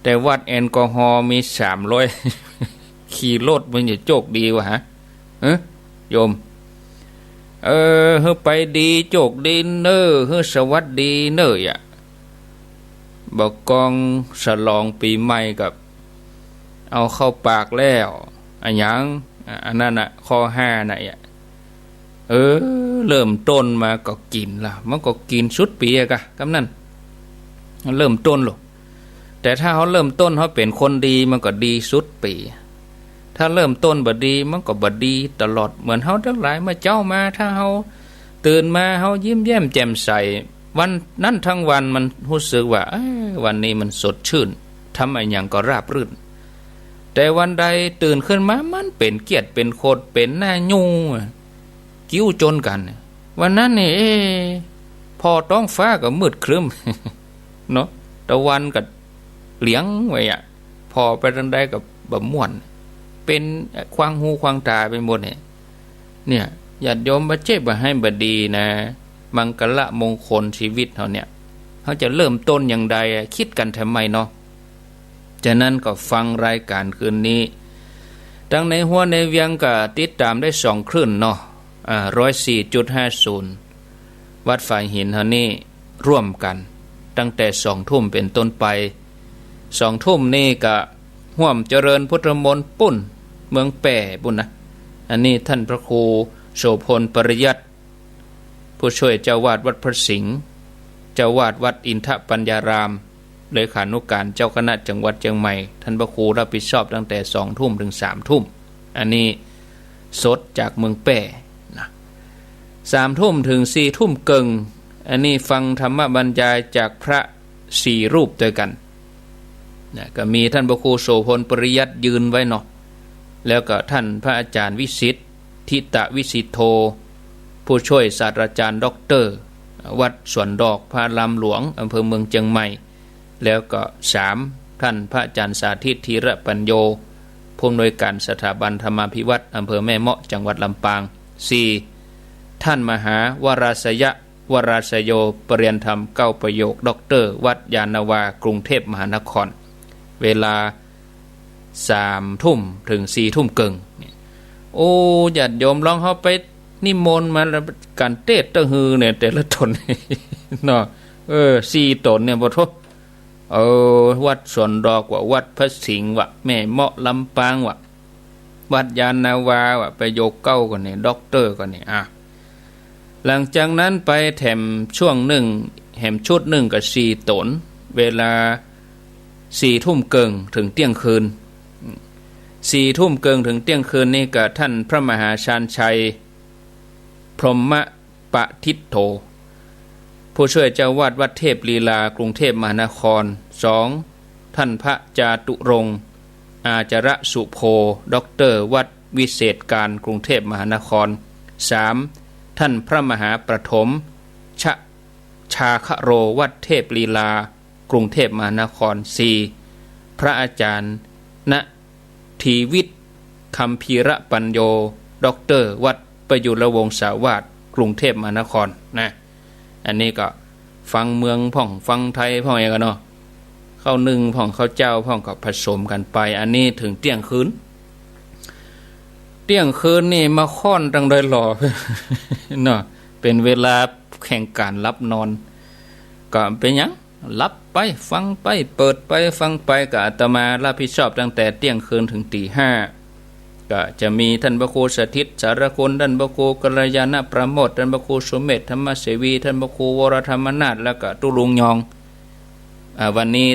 แต่วัดแอลกอฮอล์มีสามร้อย ขี่รถมันจะโจคดีวะฮะ เอ้อ โยม เออ หื้อไปดี โจคดีเน่อ หื้อสวัสดีเน่ออะ บ่ากองฉลองปี๋ใหม่กับ เอาเข้าปากแล้ว อะหยัง อะ อันนั้นน่ะ ข้อห้าน่ะอะ เออ เริ่มต้นมาก็กิ๋นละ มันก็กิ๋นสุดปี๋อะกะ กำนั้น เริ่มต้นโลด แต่ถ้าเฮาเริ่มต้นเฮาเป๋นคนดี มันก็ดีสุดปี๋ ถ้าเริ่มต้นบ่ดี มันก็บ่ดีตลอด เหมือนเฮาตังหลายเมื่อเจ๊ามา ถ้าเฮาตื่นมาเฮายิ้มแย้มแจ่มใส วันนั้นทั้งวันมันฮู้สึกว่า เอ้อ วันนี้มันสดชื่น ทำอะหยังก็ราบรื่น แต่วันใดตื่นขึ้นมามันเป๋นเกี้ยดเป๋นโขด เป๋นหน้ายู้ กิ้วจนกั๋น วันนั้นนี่ เอ๊ะ ผ่อต๊องฟ้าก็มืดครึ้ม เนาะ ตะวันก็เหลียงไว้อะ ผ่อไปตางใดก็บ่ม่วน เป๋นขวางหูขวางต๋าไปหมดเนี่ย เนี่ย ญาติโยม บ่าเจ๊บ่าไห้บ่ดีนะ มังคละมงคลชีวิตเฮาเนี่ย เฮาจะเริ่มต้นอย่างใดอะ กึ๊ดกั๋นแถมใหม่เนาะ จะนั้นก็ฟังรายก๋านคืนนี้ ตังในฮั้วในเวียงก็ติดต๋ามได้สองคลื่นเนาะ อ่า ร้อยสี่จุดห้าศูนย์ วัดฝายหินเฮานี่ ร่วมกั๋น ตั้งแต่สองทุ่มเป๋นต้นไป สองทุ่มนี่ก็ฮ่วมเจริญพุทธมนต์ปู๊น เมืองแป้ปู๊นนะ อันนี้ท่านพระครูโสภณ ปริยัติ ผู้ช่วยเจ้าอาวาสวัดพระสิงห์ เจ้าอาวาสวัดอินทปัญญาราม เลขานุก๋านเจ้าคณะจังหวัดเจียงใหม่ ท่านพระครูรับผิดชอบตั้งแต่สองทุ่มถึงสามทุ่ม อันนี้สดจากเมืองแป้นะ สามทุ่มถึงสี่ทุ่มเกิ่ง อันนี้ฟังธรรมบรรยายจากพระสี่รูปตวยกั๋นนะ ก็มีท่านพระครูโสภณ ปริยัติยืนไว้เนาะ แล้วก็ท่านพระอาจารย์วิสิทธิ์ ทิตวิสิทโธ ผู้ช่วยศาสตราจารย์ด็อกเตอร์ วัดสวนดอกพระอารามหลวง อำเภอเมืองเจียงใหม่ แล้วก็สาม ท่านพระอาจารย์สาธิต ธีระปัญโญ ผู้อำนวยการสถาบันธรรมาภิวัฒน์ อำเภอแม่เมาะ จังหวัดลำปาง สี่ ท่านมหาวราศยะ วราศโย ปริญญาธรรมเก้าประโยค ด็อกเตอร์ วัดยานนาวา กรุงเทพมหานคร เวลาสามทุ่มถึงสี่ทุ่มเกิ่ง โอ้ ญาติโยม ลองเฮาไปนิมนต์มาแล้ว ก๋านเตสน์เต้าหื้อเนี่ย แต่ละต๋น เนาะ เออ สี่ต๋นเนี่ย บ่โธ่ เออ วัดสวนดอกวะ วัดพระสิงห์วะ แม่เมาะลำปางวะ วัดยานนาวาวะ ไปโยเก๊าก่อนนี่ ด็อกเตอร์ก่อนนี่ อ่ะ หลังจากนั้นไปแถมช่วงนึ่ง แถมชุดนึ่งก็สี่ต๋น เวลาสี่ทุ่มเกิ่งเถิงเตี้ยงคืน สี่ทุ่มเกิ่งเถิงเตี้ยงคืนนี่ก็ท่านพระมหาชาญชัย พรหมปทิฏโฐ ผู้ช่วยเจ้าอาวาสวัดเทพลีลา กรุงเทพมหานคร สอง ท่านพระจาตุรงค์ อาจารสุโภ ด็อกเตอร์วัดวิเศษการ กรุงเทพมหานคร สาม ท่านพระมหาประถม ชะ ชาคโร วัดเทพลีลา กรุงเทพมหานคร สี่ พระอาจารย์ ณ ทีวิทย์ คัมภีรปัญโญ ด็อกเตอร์วัดประยุรวงศาวาส กรุงเทพมหานคร นะ อันนี้ก็ฟังเมืองพ่อง ฟังไทยพ่องอย่างกันเนาะ เข้านึ่งพ่อง เข้าเจ้าพ่อง ก็ผสมกันไป อันนี้เถิงเตี้ยงคืน เตี้ยงคืนนี่มาค่อนตังดอยหล่อ เนาะ เป๋นเวลาแห่งก๋านหลับนอน ก็เป๋นหยัง หลับไปฟังไป เปิดไปฟังไป ก็อาตมารับผิดชอบตั้งแต่เตี้ยงคืนเถิงตี๋ห้า ก็จะมีต้านพระครูสถิตสารคุณ ต้านพระครูกัลยาณประโมท ต้านพระครูสุเมธธรรมเสวี ต้านพระครูวรธรรมนาถ แล้วก็ตุ๊ลุงยอง อ่า วันนี้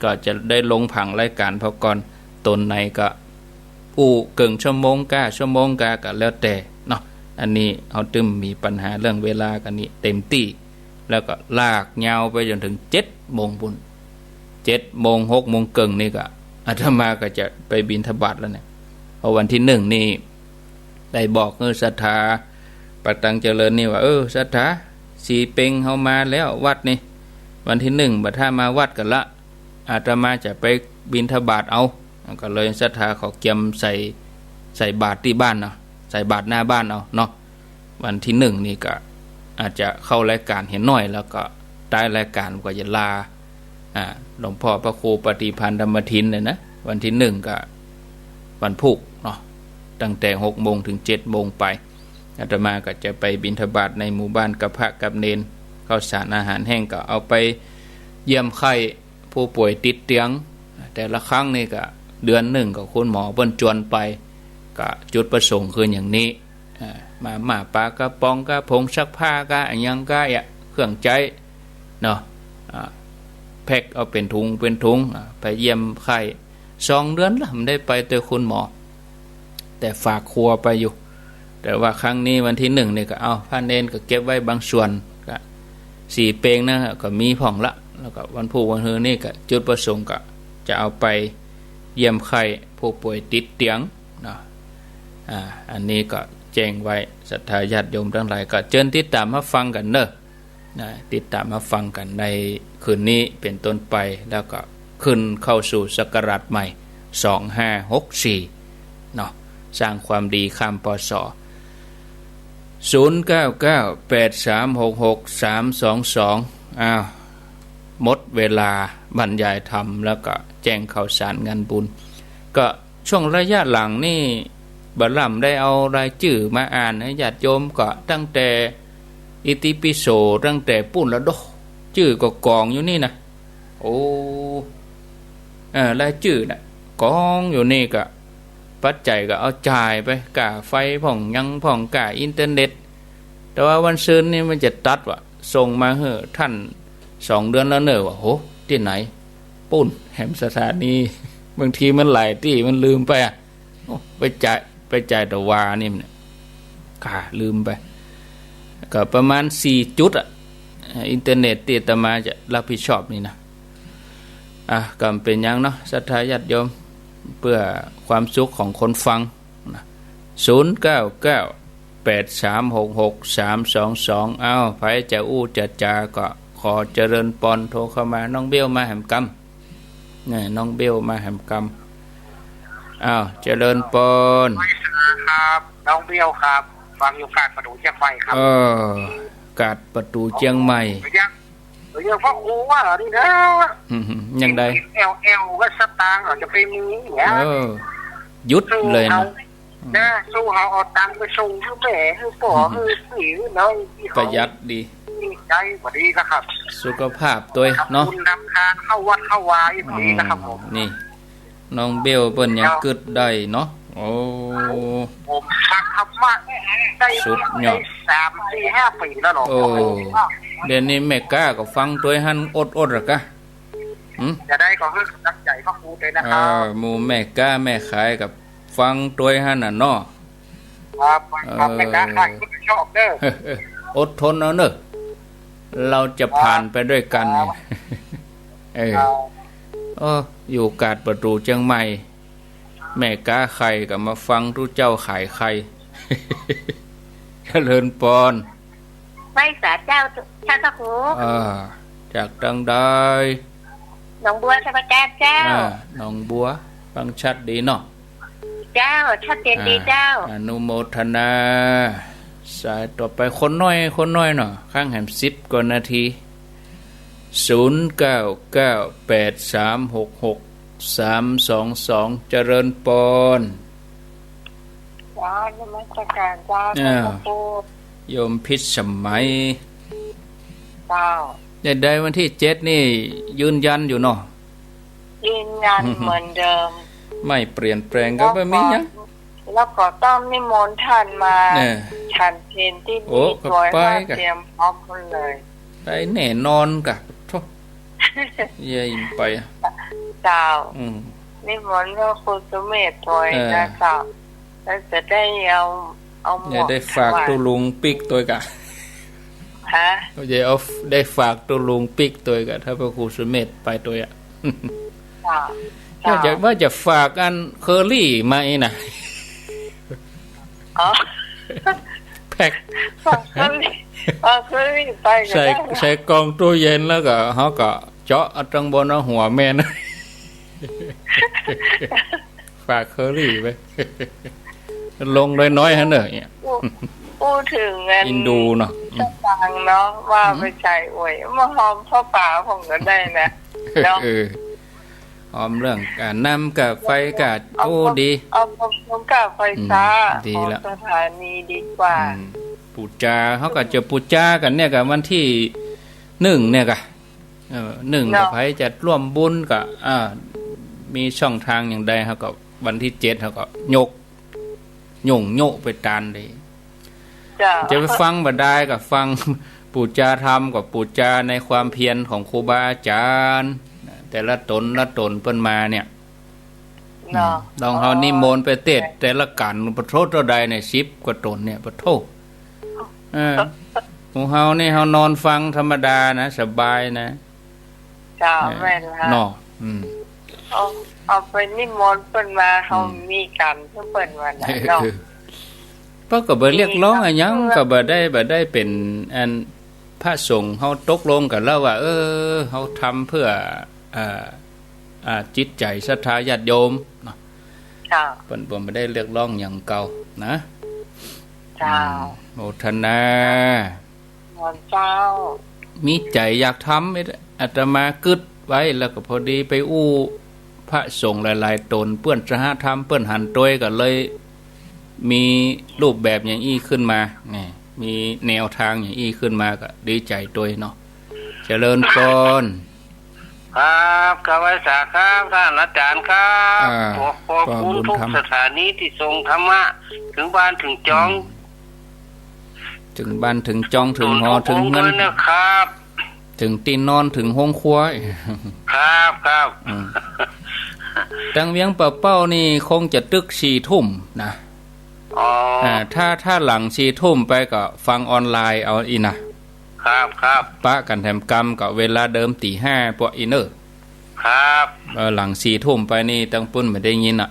ก็จะได้ลงผังรายก๋านพอก่อน ต๋นไหนก็อู้เกิ่งชั่วโมงก้า ชั่วโมงก้าก็แล้วแต่เนาะ อันนี้เฮาตึงมีปัญหาเรื่องเวลากั๋นนี่เต็มตี้ แล้วก็ลากยาวไปจ๋นเถิงเจ็ดโมงปู้น เจ็ดโมง หกโมงเกิ่งนี่ก็อาตมาก็จะไปบิณฑบาตแล้วเนี่ย เพราะวันตี้นึ่งนี่ได้บอกหื้อศรัทธาปากตังเจริญนี่ว่า เออ ศรัทธา สี่เป็งเฮามาแล้ววัดนี่ วันตี้นึ่งบ่าถ้ามาวัดกั๋นละ อาตมาจะไปบิณฑบาตเอา ก็เลยศรัทธาเขาเกียมใส่ ใส่บาตรตี้บ้านเนาะ ใส่บาตรหน้าบ้านเอาเนาะ วันตี้นึ่งนี่ก็อาจจะเข้ารายก๋านเหียหน้อย แล้วก็ต๊ายรายก๋านก็จะลา อ่า หลวงพ่อพระครูปฏิภาณธรรมทินเนี่ยนะ วันตี้นึ่งก็วันพูกเนาะ ตั้งแต่หกโมงเถิงเจ็ดโมงไป อาตมาก็จะไปบิณฑบาตในหมู่บ้านกับพระกับเณร ข้าวสารอาหารแห้งก็เอาไปเยี่ยมไข้ ผู้ป่วยติดเตียง แต่ละครั้งนี่ก็เดือนนึ่งก็คุณหมอเปิ้นจวนไป ก็จุดประสงค์คืออย่างนี้ อ่า มาม่าปลากระป๋อง กระผงซักผ้า กะอะหยังกะอะ เครื่องใจ๊เนาะ อ่า แพ็คเอาเป๋นถุงเป๋นถุง อ่า ไปเยี่ยมไข้ สองเดือนละบ่ได้ไปตวยคุณหมอ แต่ฝากครัวไปอยู่ แต่ว่าครั้งนี้วันตี้นึ่งนี่ก็เอา พระเณรก็เก็บไว้บางส่วน ก็สี่เป็งนะ ก็มีพ่องละ แล้วก็วันพูกวันฮือนี่ก็จุดประสงค์ก็จะเอาไปเยี่ยมไข้ผู้ป่วยติดเตียงเนาะ อ่า อันนี้ก็แจ้งไว้ ศรัทธาญาติโยมตังหลายก็เจิญติดต๋ามมาฟังกั๋นเนาะ นะ ติดต๋ามมาฟังกั๋นในคืนนี้เป๋นต้นไป แล้วก็ขึ้นเข้าสู่ศักราชใหม่ สองห้าหกสี่ เนาะ สร้างความดีข้าม ปศ. ศูนย์เก้าเก้า แปดสามหกหก สามสองสอง อ้าว หมดเวลาบรรยายธรรม แล้วก็แจ้งข่าวสารงานบุญ ก็ ช่วงระยะหลังนี่ บ่าล่ำได้เอารายจื้อมาอ่านหื้อญาติโยม ก็ตั้งแต่อิติปิโส ตั้งแต่ปู้นละดอก จื้อก็กองอยู่นี่นะ โอ้ เออ รายจื้อน่ะ กองอยู่นี่ ก็ปัจจัยก็เอาจ่ายไป ก้าไฟพ่องหยังพ่อง ก้าอินเทอร์เน็ต แต่ว่าวันซืนนี่มันจะตัดว่ะ ส่งมาหื้อต้านสองเดือนแล้วเน่อ ว่า โห ตี้ไหน ปู้นแหมสถานี บางทีมันหลายตี้มันลืมไปอะ โอ้ ไปจ่าย ไปจ่ายตะวานี่มันเนี่ย ข้าลืมไป ก็ประมาณสี่จุดอะ อินเทอร์เน็ตตี้อาตมาจะรับผิดชอบนี่นะ อ่ะ ก็บ่เป๋นหยังเนาะ ศรัทธาญาติโยม เพื่อความสุขของคนฟังนะ ศูนย์เก้าเก้า แปดสามหกหก สามสองสอง เอ้า ใผจะอู้จะจาก็ขอเจริญปอน โทรเข้ามา น้องเบลมาแหมกำ นี่ น้องเบลมาแหมกำ อ้าว เจริญปอน ครับ น้องเบลครับ ฟังอยู่กาดประดู่เจียงใหม่ครับ เออ กาดประดู่เจียงใหม่ ยัง ยังพระครูว่านี่นะ อืม ยังได แอลแอลก็สตางค์อาจจะไปมีเนี่ย เออ หยุดเลยนะ นะ สู้เฮาเอาตังค์ไปส่งหื้อแม่ หื้อป้อ หื้อปี้ หื้อน้อง ประหยัดดี ใจ๋บ่ดีนะครับ สุขภาพตวยเนาะ ทำบุญทำทานเข้าวัดเข้าวาอีกบ่ดีนะครับผม อืม นี่ น้องเบลเปิ้นยังกึ๊ดได้เนาะ โอ้ ผมฟังธรรมะได้ สุดยอด ได้สาม สี่ ห้า ปี๋แล้วเนาะ โอ้ เดี๋ยวนี้แม่ก๊าก็ฟังตวยหั้นอดๆ ละกะ หืม จะได้ก็หื้อกำลังใจ๋พระครูตวยนะครับ เออ หมู่แม่ก๊าแม่ขายก็ฟังตวยหั้นน่ะเนาะ ครับ ครับ เออ แม่ก๊าขายก็ชอบเด้อ อดทนเอาเนอะ เราจะผ่านไปด้วยกัน ครับ เออ ครับ โอ้ อยู่กาดประตู๋เจียงใหม่ แม่ก๊าไข่ก็มาฟังตุ๊เจ้าขายไข่ เจริญปอน ไหว้สาเจ้า ท่านพระครู อ่า จากตังใด หนองบัวสมุทรปราการเจ้า อ่า หนองบัว ฟังชัดดีเนาะ เจ้า ชัดเจนดีเจ้า อ่า อนุโมทนา สายต่อไปคนน้อย คนน้อยเนาะ ข้างแหมสิบกว่านาที ศูนย์เก้าเก้าแปดสามหกหกสามสองสอง เจริญปอน เจ้า นมัสการเจ้า อ้าว ท่านพระครู โยมพิสมัย เจ้า ได้วันตี้เจ็ดนี่ยืนยันอยู่เนาะ ยืนยันเหมือนเดิม ไม่เปลี่ยนแปลงก็ไม่มีหยัง แล้วก็ต้องนิมนต์ท่านมา เนี่ย ฉันเพลตี้นี่ โอ้ ก็ไป ตวยห้า กะ เตรียมพร้อมหมดเลย ได้แน่นอนกะ โธ่ เย้ยไป เจ้า อืม นิมนต์พระครูสุเมธตวย เออ นะเจ้า แล้วจะได้เอา เอาหมวก เย้ยได้ฝาก ถวาย ตุ๊ลุงปิ๊กตวยกะ ฮะ เย้ยเอา ได้ฝากตุ๊ลุงปิ๊กตวยกะ ถ้าพระครูสุเมธไปตวยอะ เจ้า ว่าจะ เจ้า ว่าจะฝากอันเคอรี่มาอีกนะ อ๋อ แพ็ค ฝากเคอรี่ ฝากเคอรี่ไปก็ได้ ใส่ ใส่กล่องตู้เย็นแล้วก็ เฮาก็เจาะเอาตังบนเอาหัวแม่น ฝากเคอรี่ไป ลงน้อยๆ หั้นเน่อ เนี่ย อู้ อู้เถิงอัน อินดูเนาะ สตางค์เนาะ ว่าไปใส่อวย มาหอมผ้าป่าผมก็ได้นะ เนาะ เออ หอมเรื่องกาน้ำกาไฟกา เอา โอ้ ดี เอา เอา เอากาไฟฟ้า อืม ดีละ ของสถานีดีกว่า อืม ปู๋จา เฮาก็จะปู๋จากั๋นเนี่ยกะวันตี้นึ่งเนี่ยกะ เออ นึ่ง เนาะ กะ ใผจะร่วมบุญกะ อ่า มีช่องทางอย่างใด เฮาก็วันตี้เจ็ด เฮาก็ยก โย่งโย่ไปตานเลย เจ้า จะไปฟังบ่ดายก็ฟัง ปู๋จาธรรมก็ปู๋จาในความเพียรของครูบาอาจ๋ารย์ แต่ละต๋นละต๋นเปิ้นมาเนี่ย เนาะ อืม ลองเฮานิมนต์ไปเตศน์แต่ละกั๋น ปะโธ่ เต้าใดเนี่ย สิบกว่าต๋นเนี่ย ปะโธ่ เออ หมู่เฮานี่เฮานอนฟังธรรมดานะ สบายนะ เจ้า เออ แม่นละ เนาะ อืม เอา เอาไปนิมนต์เปิ้นมา เฮา อืม มีกั๋นเปิ้นว่าน่ะ เออ เนาะ เปิ้นก็บ่เรียกร้องอะหยัง ก็บ่ได้ บ่ได้เป๋นอัน พระสงฆ์เฮาตกลงกั๋นแล้วว่า เออ เฮาทำเพื่อ อ่า อ่า จิตใจ๋ศรัทธาญาติโยมเนาะ เจ้า เปิ้น เปิ้นบ่ได้เรียกร้องหยังเก่านะ เจ้า อืม โมทนา เจ้า มีใจ๋อยากทำ อาตมากึ๊ดไว้ แล้วก็พอดีไปอู้พระสงฆ์หลายๆ ต๋น เปื้อนสหธรรม เปิ้นหันตวย ก็เลยมีรูปแบบอย่างอี้ขึ้นมา นี่ มีแนวทางอย่างอี้ขึ้นมา ก็ดีใจ๋ตวยเนาะ เจริญปอน ครับ กราบไหว้สาครับ ต้านอาจ๋ารย์ครับ อ่า ขอขอบคุณ ป้อบุญธรรม ทุกสถานีตี้ส่งธรรมะ เถิงบ้านเถิงจอง อืม เถิงบ้านเถิงจอง เถิงหอเถิงเฮือน ด้วยนะครับ เถิงตี้นอน เถิงโฮงครัว ครับ ครับ อืม ตังเวียงป่าเป้านี่คงจะตึกสี่ทุ่มนะ อ๋อ อ่า ถ้า ถ้าหลังสี่ทุ่มไปก็ฟังออนไลน์เอาอี้นะ ครับ ครับ ปะกั๋นแถมกำก็เวลาเดิมตี๋ห้าปะอี้เน่อ ครับ เออ หลังสี่ทุ่มไปนี่ตังปุ้นบ่ได้ยินอะ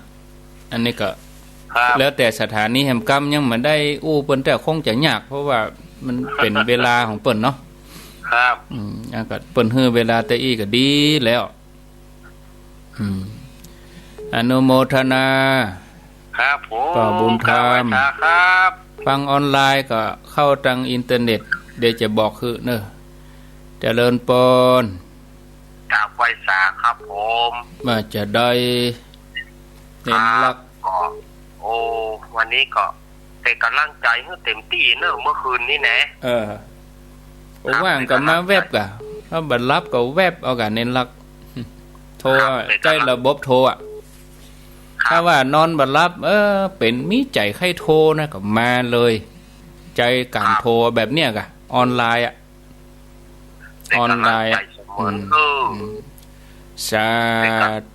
อันนี้ก็ ครับ แล้วแต่สถานีแถมกำ ยังบ่ได้อู้เปิ้น แต่คงจะยาก เพราะว่ามันเป๋นเวลาของเปิ้นเนาะ ครับ อืม อันก็เปิ้นหื้อเวลาแต่อี้ก็ดีแล้ว อืม อนุโมทนา ครับผม ป้อบุญธรรม กราบไหว้สาครับ ฟังออนไลน์ก็เข้าตังอินเทอร์เน็ต เดี๋ยวจะบอกหื้อเน่อ เจริญปอน กราบไหว้สาครับผม ว่าจะได้ ครับ เน้นหลัก ก็ โอ้ วันนี้ก็เป๋นก๋ำลังใจ๋หื้อเต๋มตี้เน่อ เมื่อคืนนี้แหนะ เออ ว่างก็มาแว็บก่ะ ถ้าบ่หลับก็แว็บเอาก่ะ เน้นหลัก โทรอะ ใจ๊ระบบโทรอะ ถ้าว่านอนบ่หลับ เออ เป๋นมีใจ๋ใค่โทรนะ ก็มาเลย ใจ๊ก๋านโทรแบบเนี้ยก่ะ ออนไลน์อะ ออนไลน์อะ อืม อืม สา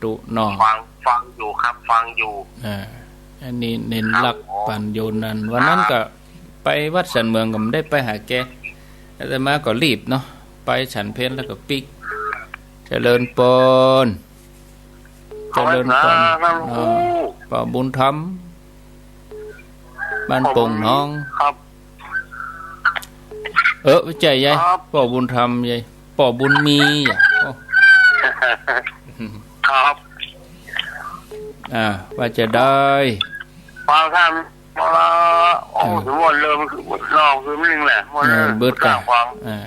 ธุเนาะ ฟัง ฟังอยู่ครับ ฟังอยู่ อ่า อันนี้เน้นหลัก ครับผม ปั๋นโยนั้น วันนั้นก็ไปวัดสันเมืองก็บ่ได้ไปหาแก อาตมาก็รีบเนาะ ไปฉันเพลแล้วก็ปิ๊ก เจริญปอน เจริญปอน ครับ เนาะ ป้อบุญธรรม บ้านโป่งน้อง ครับ เออ บ่ใจ้ยาย ครับ ป้อบุญธรรมยาย ป้อบุญมีอ่ะ โอ้ ครับ อ่า ว่าจะได้ ฟังท่านมาละ โอ้ เออ ถือว่าเริ่มคือรอบคือมันหนึ่งแหละ ว่า เออ เริ่ม เบิดก่ะ ฟัง อ่า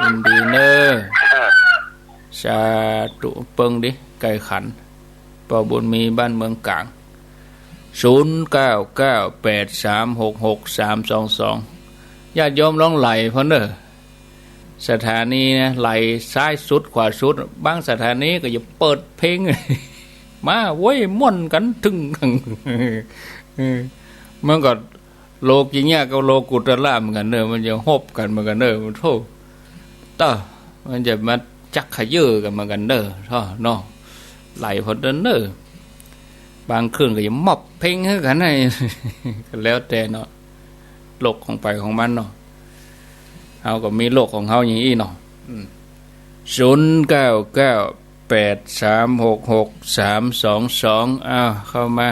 ยินดีเน้อ เออ สาธุ เปิ้งดิ ไก่ขัน ป้อบุญมี บ้านเมืองก๋าง ศูนย์เก้าเก้าแปดสามหกหกสามสองสอง ญาติโยมลองไล่พ่องเน้อ สถานีนะ ไล่ซ้ายสุดขวาสุด บางสถานีก็จะเปิดเพลง มาเว้ย ม่วนกั๋น ตึง เออ มันก็ โลกิยะกับโลกุตตระเหมือนกั๋นเน้อ มันจะฮบกั๋นเหมือนกั๋นเน้อ โธ่ เต้อ มันจะมาจักเขย่อกั๋นเหมือนกั๋นเน้อ โธ่ เนาะ ไล่พ่องเน้อ บางคืนก็จะมอบเพลงหื้อกั๋น ก็แล้วแต่เนาะ โลกของใผของมันเนาะ เฮาก็มีโลกของเฮาอย่างอี้เนาะ อืม ศูนย์เก้าเก้าแปดสามหกหกสามสองสอง อ้าว เข้ามา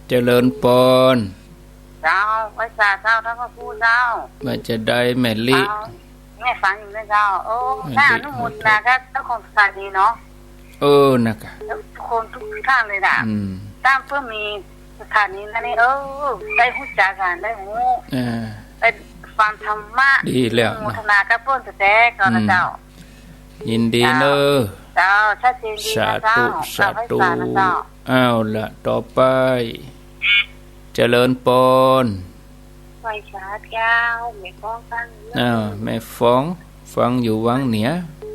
เจริญปอน เจ้า ไหว้สาเจ้า ต้านพระครูเจ้า ว่าจะได้แม่ลิ เจ้า แม่ฟังอยู่นะเจ้า โอ้ แม่ลิ น่าอนุโมทนากับเจ้าของสถานีเนาะ เออ นะกะ ทุกคนทุกท่านเลยน่ะ อืม ตามเปิ้นมีสถานีนั้นนี่ เออ ได้ฮู้จักกั๋น ได้ฮู้ เออ ได้ฟังธรรมะ ดีแล้วเนาะ อนุโมทนากับเปิ้นแต๊ๆ ก่อนนะเจ้า อืม ยินดีเน้อ เจ้า ชัดเจนดีนะเจ้า สาธุ สาธุ เอาไว้สานะเจ้า เอาละ ต่อไป เจริญปอน ไหว้สาเจ้า แม่ฟองฟังอยู่ อ่า แม่ฟอง ฟังอยู่วังเหนือ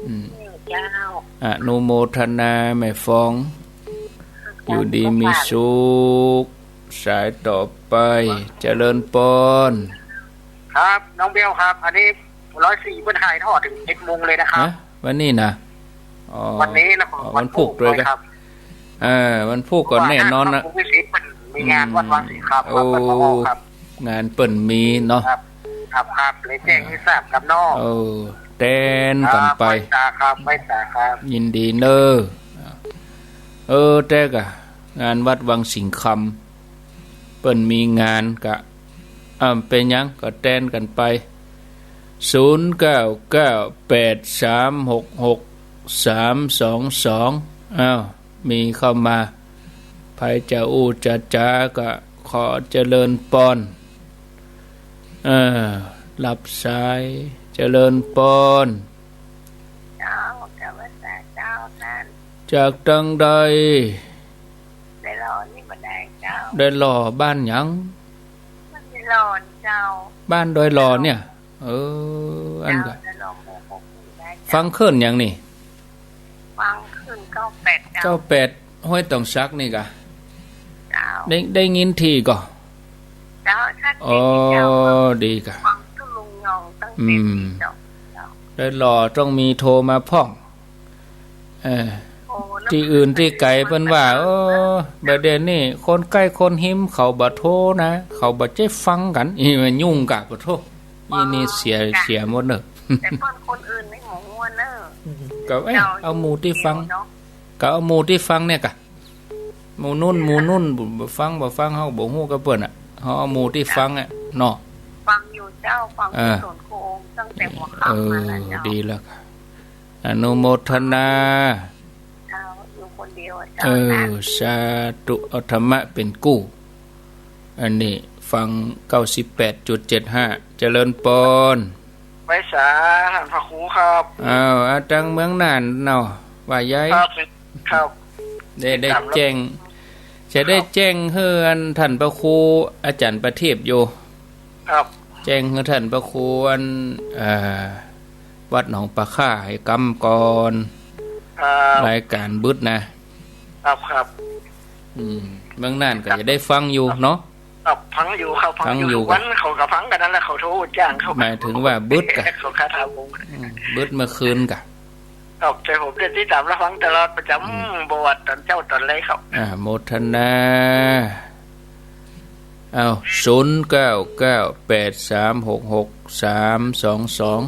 อืม เจ้า อนุโมทนาแม่ฟอง อยู่ดีมีสุข สายต่อไป เจริญปอน ครับ น้องเบลครับ อันนี้ร้อยสี่เปิ้นถ่ายทอดเถิงเจ็ดโมงเลยนะครับ ฮะ วันนี้นะ อ๋อ วันนี้แล้วก็ อ๋อ วันพุธด้วยกะ วันพุธครับ เออ วันพุธก็แน่นอนนะ เพราะว่าท่านพระครูวิสิทธิ์เปิ้นมีงานวัดวังสิงห์คำครับ อืม ครับ โอ้ ท่านผอ.ครับ งานเปิ้นมีเนาะ ครับ ครับ ครับ เลยแจ้งหื้อทราบครับเนาะ เออ แตนกั๋นไป ครับ ไหว้สาครับ ไหว้สาครับ ยินดีเน้อ เออ แต่กะ งานวัดวังสิงห์คำ เปิ้นมีงานกะ อ่า เป๋นหยังก็แตนกั๋นไป ศูนย์เก้าเก้าแปดสามหกหกสามสองสอง อ้าว มีเข้ามา ใผจะอู้จะจาก็ขอเจริญปอน เออ รับสาย เจริญปอน เจ้า กราบไหว้สาเจ้าท่าน จากตางใด ดอยหล่อนี่บ่ได้เจ้า ดอยหล่อบ้านหยัง บ้านดอยหล่อนี่เจ้า บ้านดอยหล่อเนี่ย เออ อันกะ เจ้า ดอยหล่อหมู่หกนี่นะเจ้า ฟังคลื่นหยังนี่ ฟังคลื่นเก้าแปดเจ้า เก้าแปด ห้วยตองสักนี่กะ เจ้า ได้ ได้ยินถี่ก่อ เจ้า ชัดเจนดีเจ้า อ๋อ ดีกะ ฟังทุลุงยองตั้งแต่ อืม ปีเจ้า เจ้า ดอยหล่อต้องมีโทรมาพ่อง เออ โอ้ ตี้อื่นตี้ไก๋เปิ้นว่า โอ้ บ่าเดี่ยวนี้คนใก้คนฮิมเขาบ่โทรนะ เขาบ่ใจ้ฟังกั๋น อีมันยุ่งกะ ปะโธ่ อีนี่เสีย เสียหมดเน้อ แต่เปิ้นคนอื่นในหมู่มวลเน้อ ก็ เอ้ย เจ้า เอาหมู่ตี้ฟัง เนาะ ก็เอาหมู่ตี้ฟังเนี่ยกะ หมู่นู่น หมู่นู่น บ่ฟัง บ่ฟัง เฮาบ่ฮู้กับเปิ้นอะ เฮาเอาหมู่ตี้ฟังอะ เนาะ ฟังอยู่เจ้า ฟัง เออ ที่สวนโคงตั้งแต่หัวค่ำมาแล้วเจ้า เออ ดีแล้วกะ อนุโมทนา เจ้า อยู่คนเดียวอะเจ้า เออ นะ สาธุ เอาธรรมะเป๋นกู้ อันนี้ฟัง เก้าสิบแปดจุดเจ็ดห้า เจริญปอน ไหว้สาท่านพระครูครับ อ้าว อาตังเมืองน่านเนาะ ว่าใหญ่ ครับ ครับ ได้ ได้แจ้ง จะได้แจ้งหื้ออันท่านพระครูอาจารย์ประทีปอยู่ ครับ แจ้งหื้อต้านพระครู เอ่อ วัดหนองปลาข่าหื้อกำก่อน ครับ รายก๋านบึดนะ ครับ ครับ อืม เมืองน่านก็จะได้ฟังอยู่เนาะ ครับ ฟังอยู่ครับ ฟังอยู่ ฟังอยู่ ทุกวัน เขาก็ฟังกั๋นนั่นแหละ เขาโทรจ้างเขา หมายถึงว่าบึดก่ะ เขาคาถาผม อืม บึดเมื่อคืนก่ะ ครับ แต่ผมได้ติดต๋ามรับฟังตลอดประจ๋ำ อืม บ่ว่าต๋อนเจ๊าต๋อนแลงครับ อ่า โมทนา เอา ศูนย์เก้าเก้าแปดสามหกหกสามสองสอง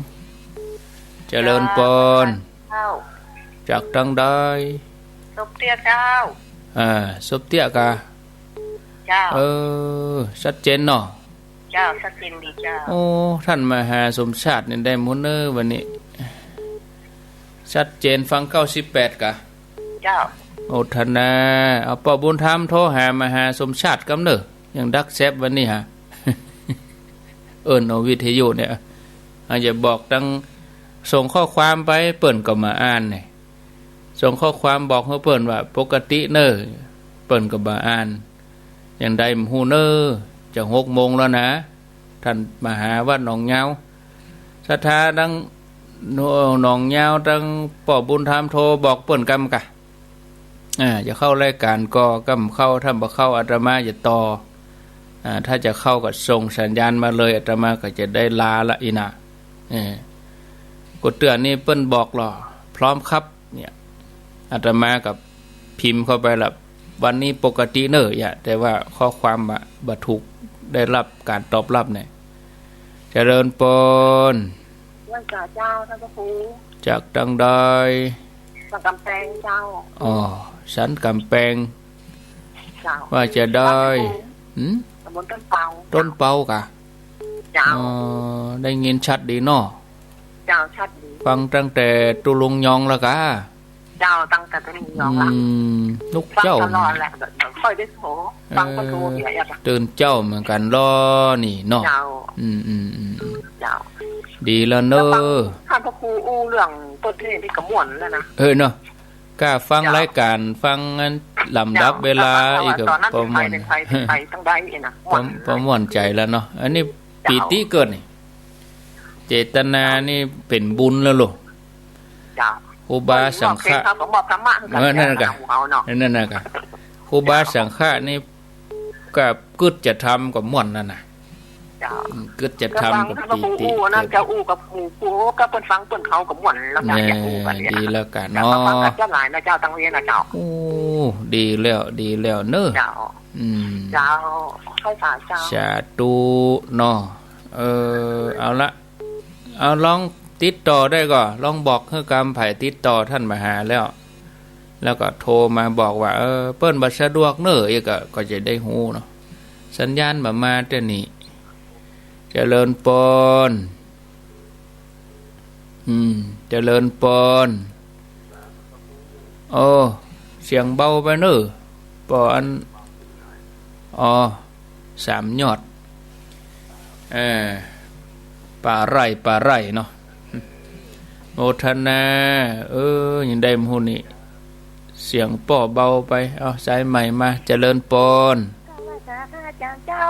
เจริญปอน เจ้า จากตางใด สมเตี้ยเจ้า อ่า สมเตี้ยก่ะ เจ้า เออ ชัดเจนเนาะ เจ้า ชัดเจนดีเจ้า โอ้ ต้านมหาสมชาตินี่ได้หมดเน่อวันนี้ ชัดเจน ฟังเก้าสิบแปดก่ะ เจ้า โมทนา เอาป้อบุญธรรมโทรหามหาสมชาติกำเน่อ ยังดักแซบวันนี้ฮะ เอิ้นเอาวิทยุเนี่ย อาจจะบอกตัง ส่งข้อความไป เปิ้นก็บ่อ่านเนี่ย ส่งข้อความบอกหื้อเปิ้นว่าปกติเน่อ เปิ้นก็บ่อ่าน ยังได้บ่ฮู้เน่อ จะหกโมงแล้วนะ ต้านมหาวัดหนองยาว ศรัทธาตังหนองยาว ตังป้อบุญธรรมโทรบอกเปิ้นกำก่ะ อ่า จะเข้ารายก๋านก็กำเข้า ถ้าบ่เข้าอาตมาจะต่อ อ่า ถ้าจะเข้าก็ส่งสัญญาณมาเลย อาตมาก็จะได้ลาละอี้นะ เออ กูเตื้อนี่เปิ้นบอกหล่อ พร้อมครับ เนี่ย อาตมาก็พิมพ์เข้าไปละ วันนี้ปกติเน่อ อย่า แต่ว่าข้อความอะ บ่ถูกได้รับก๋านตอบรับเนี่ย เจริญปอน ไหว้สาเจ้าต้านพระครู จากตางใด สันก๋ำแปงเจ้า อ๋อ สันก๋ำแปง เจ้า ว่าจะได้ หืม ตำบลต้นเปา ต้นเปาก่ะ เจ้า อ๋อ ได้ยินชัดดีเนาะ เจ้า ชัดดี ฟังตั้งแต่ตุ๊ลุงยองแล้วก่ะ เจ้า ตั้งแต่ตุ๊ลุงยองละ อืม ลูกเจ้า ฟังตลอดแหละ บ่ บ่ค่อยได้โทร ฟังก็โทร เออ เดี๋ยวอยากจะ ตื่นเจ๊าเหมือนกั๋นลอนี่เนาะ เจ้า อืม อืม อืม อืม เจ้า ดีแล้วเน่อ แล้วฟังต้านพระครูอู้เรื่องเปิ้นเทศน์นี่ก็ม่วนแล้วนะ เออเนาะ ก้าฟัง เจ้า รายก๋าน ฟังอันลำดับ เจ้า เวลา ก้าฟัง อีกก็ ต๋อนนั้น ป้อม่วน เป๋นใผ เป๋นใผ เป๋นใผ ตางใดอี้นะ ป้อ ม่วน ป้อม่วนใจ๋แล้วเนาะ อันนี้ เจ้า ปีติเกิดนี่ เจตนานี่เป๋นบุญแล้วโล เจ้า ครูบาสังฆะ เปิ้นก็มอบธรรมะหื้อกั๋น เออ นั่นน่ะก่ะ หมู่เฮาเนาะ นั่นน่ะก่ะ ครูบาสังฆะนี่ ก็กึ๊ดจะทำก็ม่วนนั่นน่ะ เจ้า อืม กึ๊ดจะทำก็ปีติ ก็ฟังต้านพระครูอู้นั่น เจ้า อู้กับหมู่ครู ก็เปิ้นฟังเปิ้นเขาก็ม่วนแล้วนะ เนี่ย อยากอู้กั๋นเนี่ย ดีแล้วก่ะ แล้วก็ฟัง เนาะ กับเจ้าหลายนะเจ้า ตังเวียงนะเจ้า โอ้ ดีแล้ว ดีแล้วเน่อ เจ้า อืม เจ้า ไหว้สาเจ้า สาธุเนาะ เออ เอาละ เอา ลองติดต่อได้ก่อ ลองบอกหื้อกำ ใผติดต่อต้านมหาแล้ว แล้วก็โทรมาบอกว่า เออ เปิ้นบ่สะดวกเน่อ อีกก็ ก็จะได้ฮู้เนาะ สัญญาณบ่มาเตื้อนี่ เจริญปอน อืม เจริญปอน โอ้ เสียงเบาไปเน่อ ป้ออัน อ๋อ สามยอด เออ ป่าไร่ ป่าไร่เนาะ โมทนา เออ ยังได้หมู่นี่ เสียงป้อเบาไป เอา สายใหม่มา เจริญปอน กราบไหว้สาพระอาจ๋ารย์เจ้า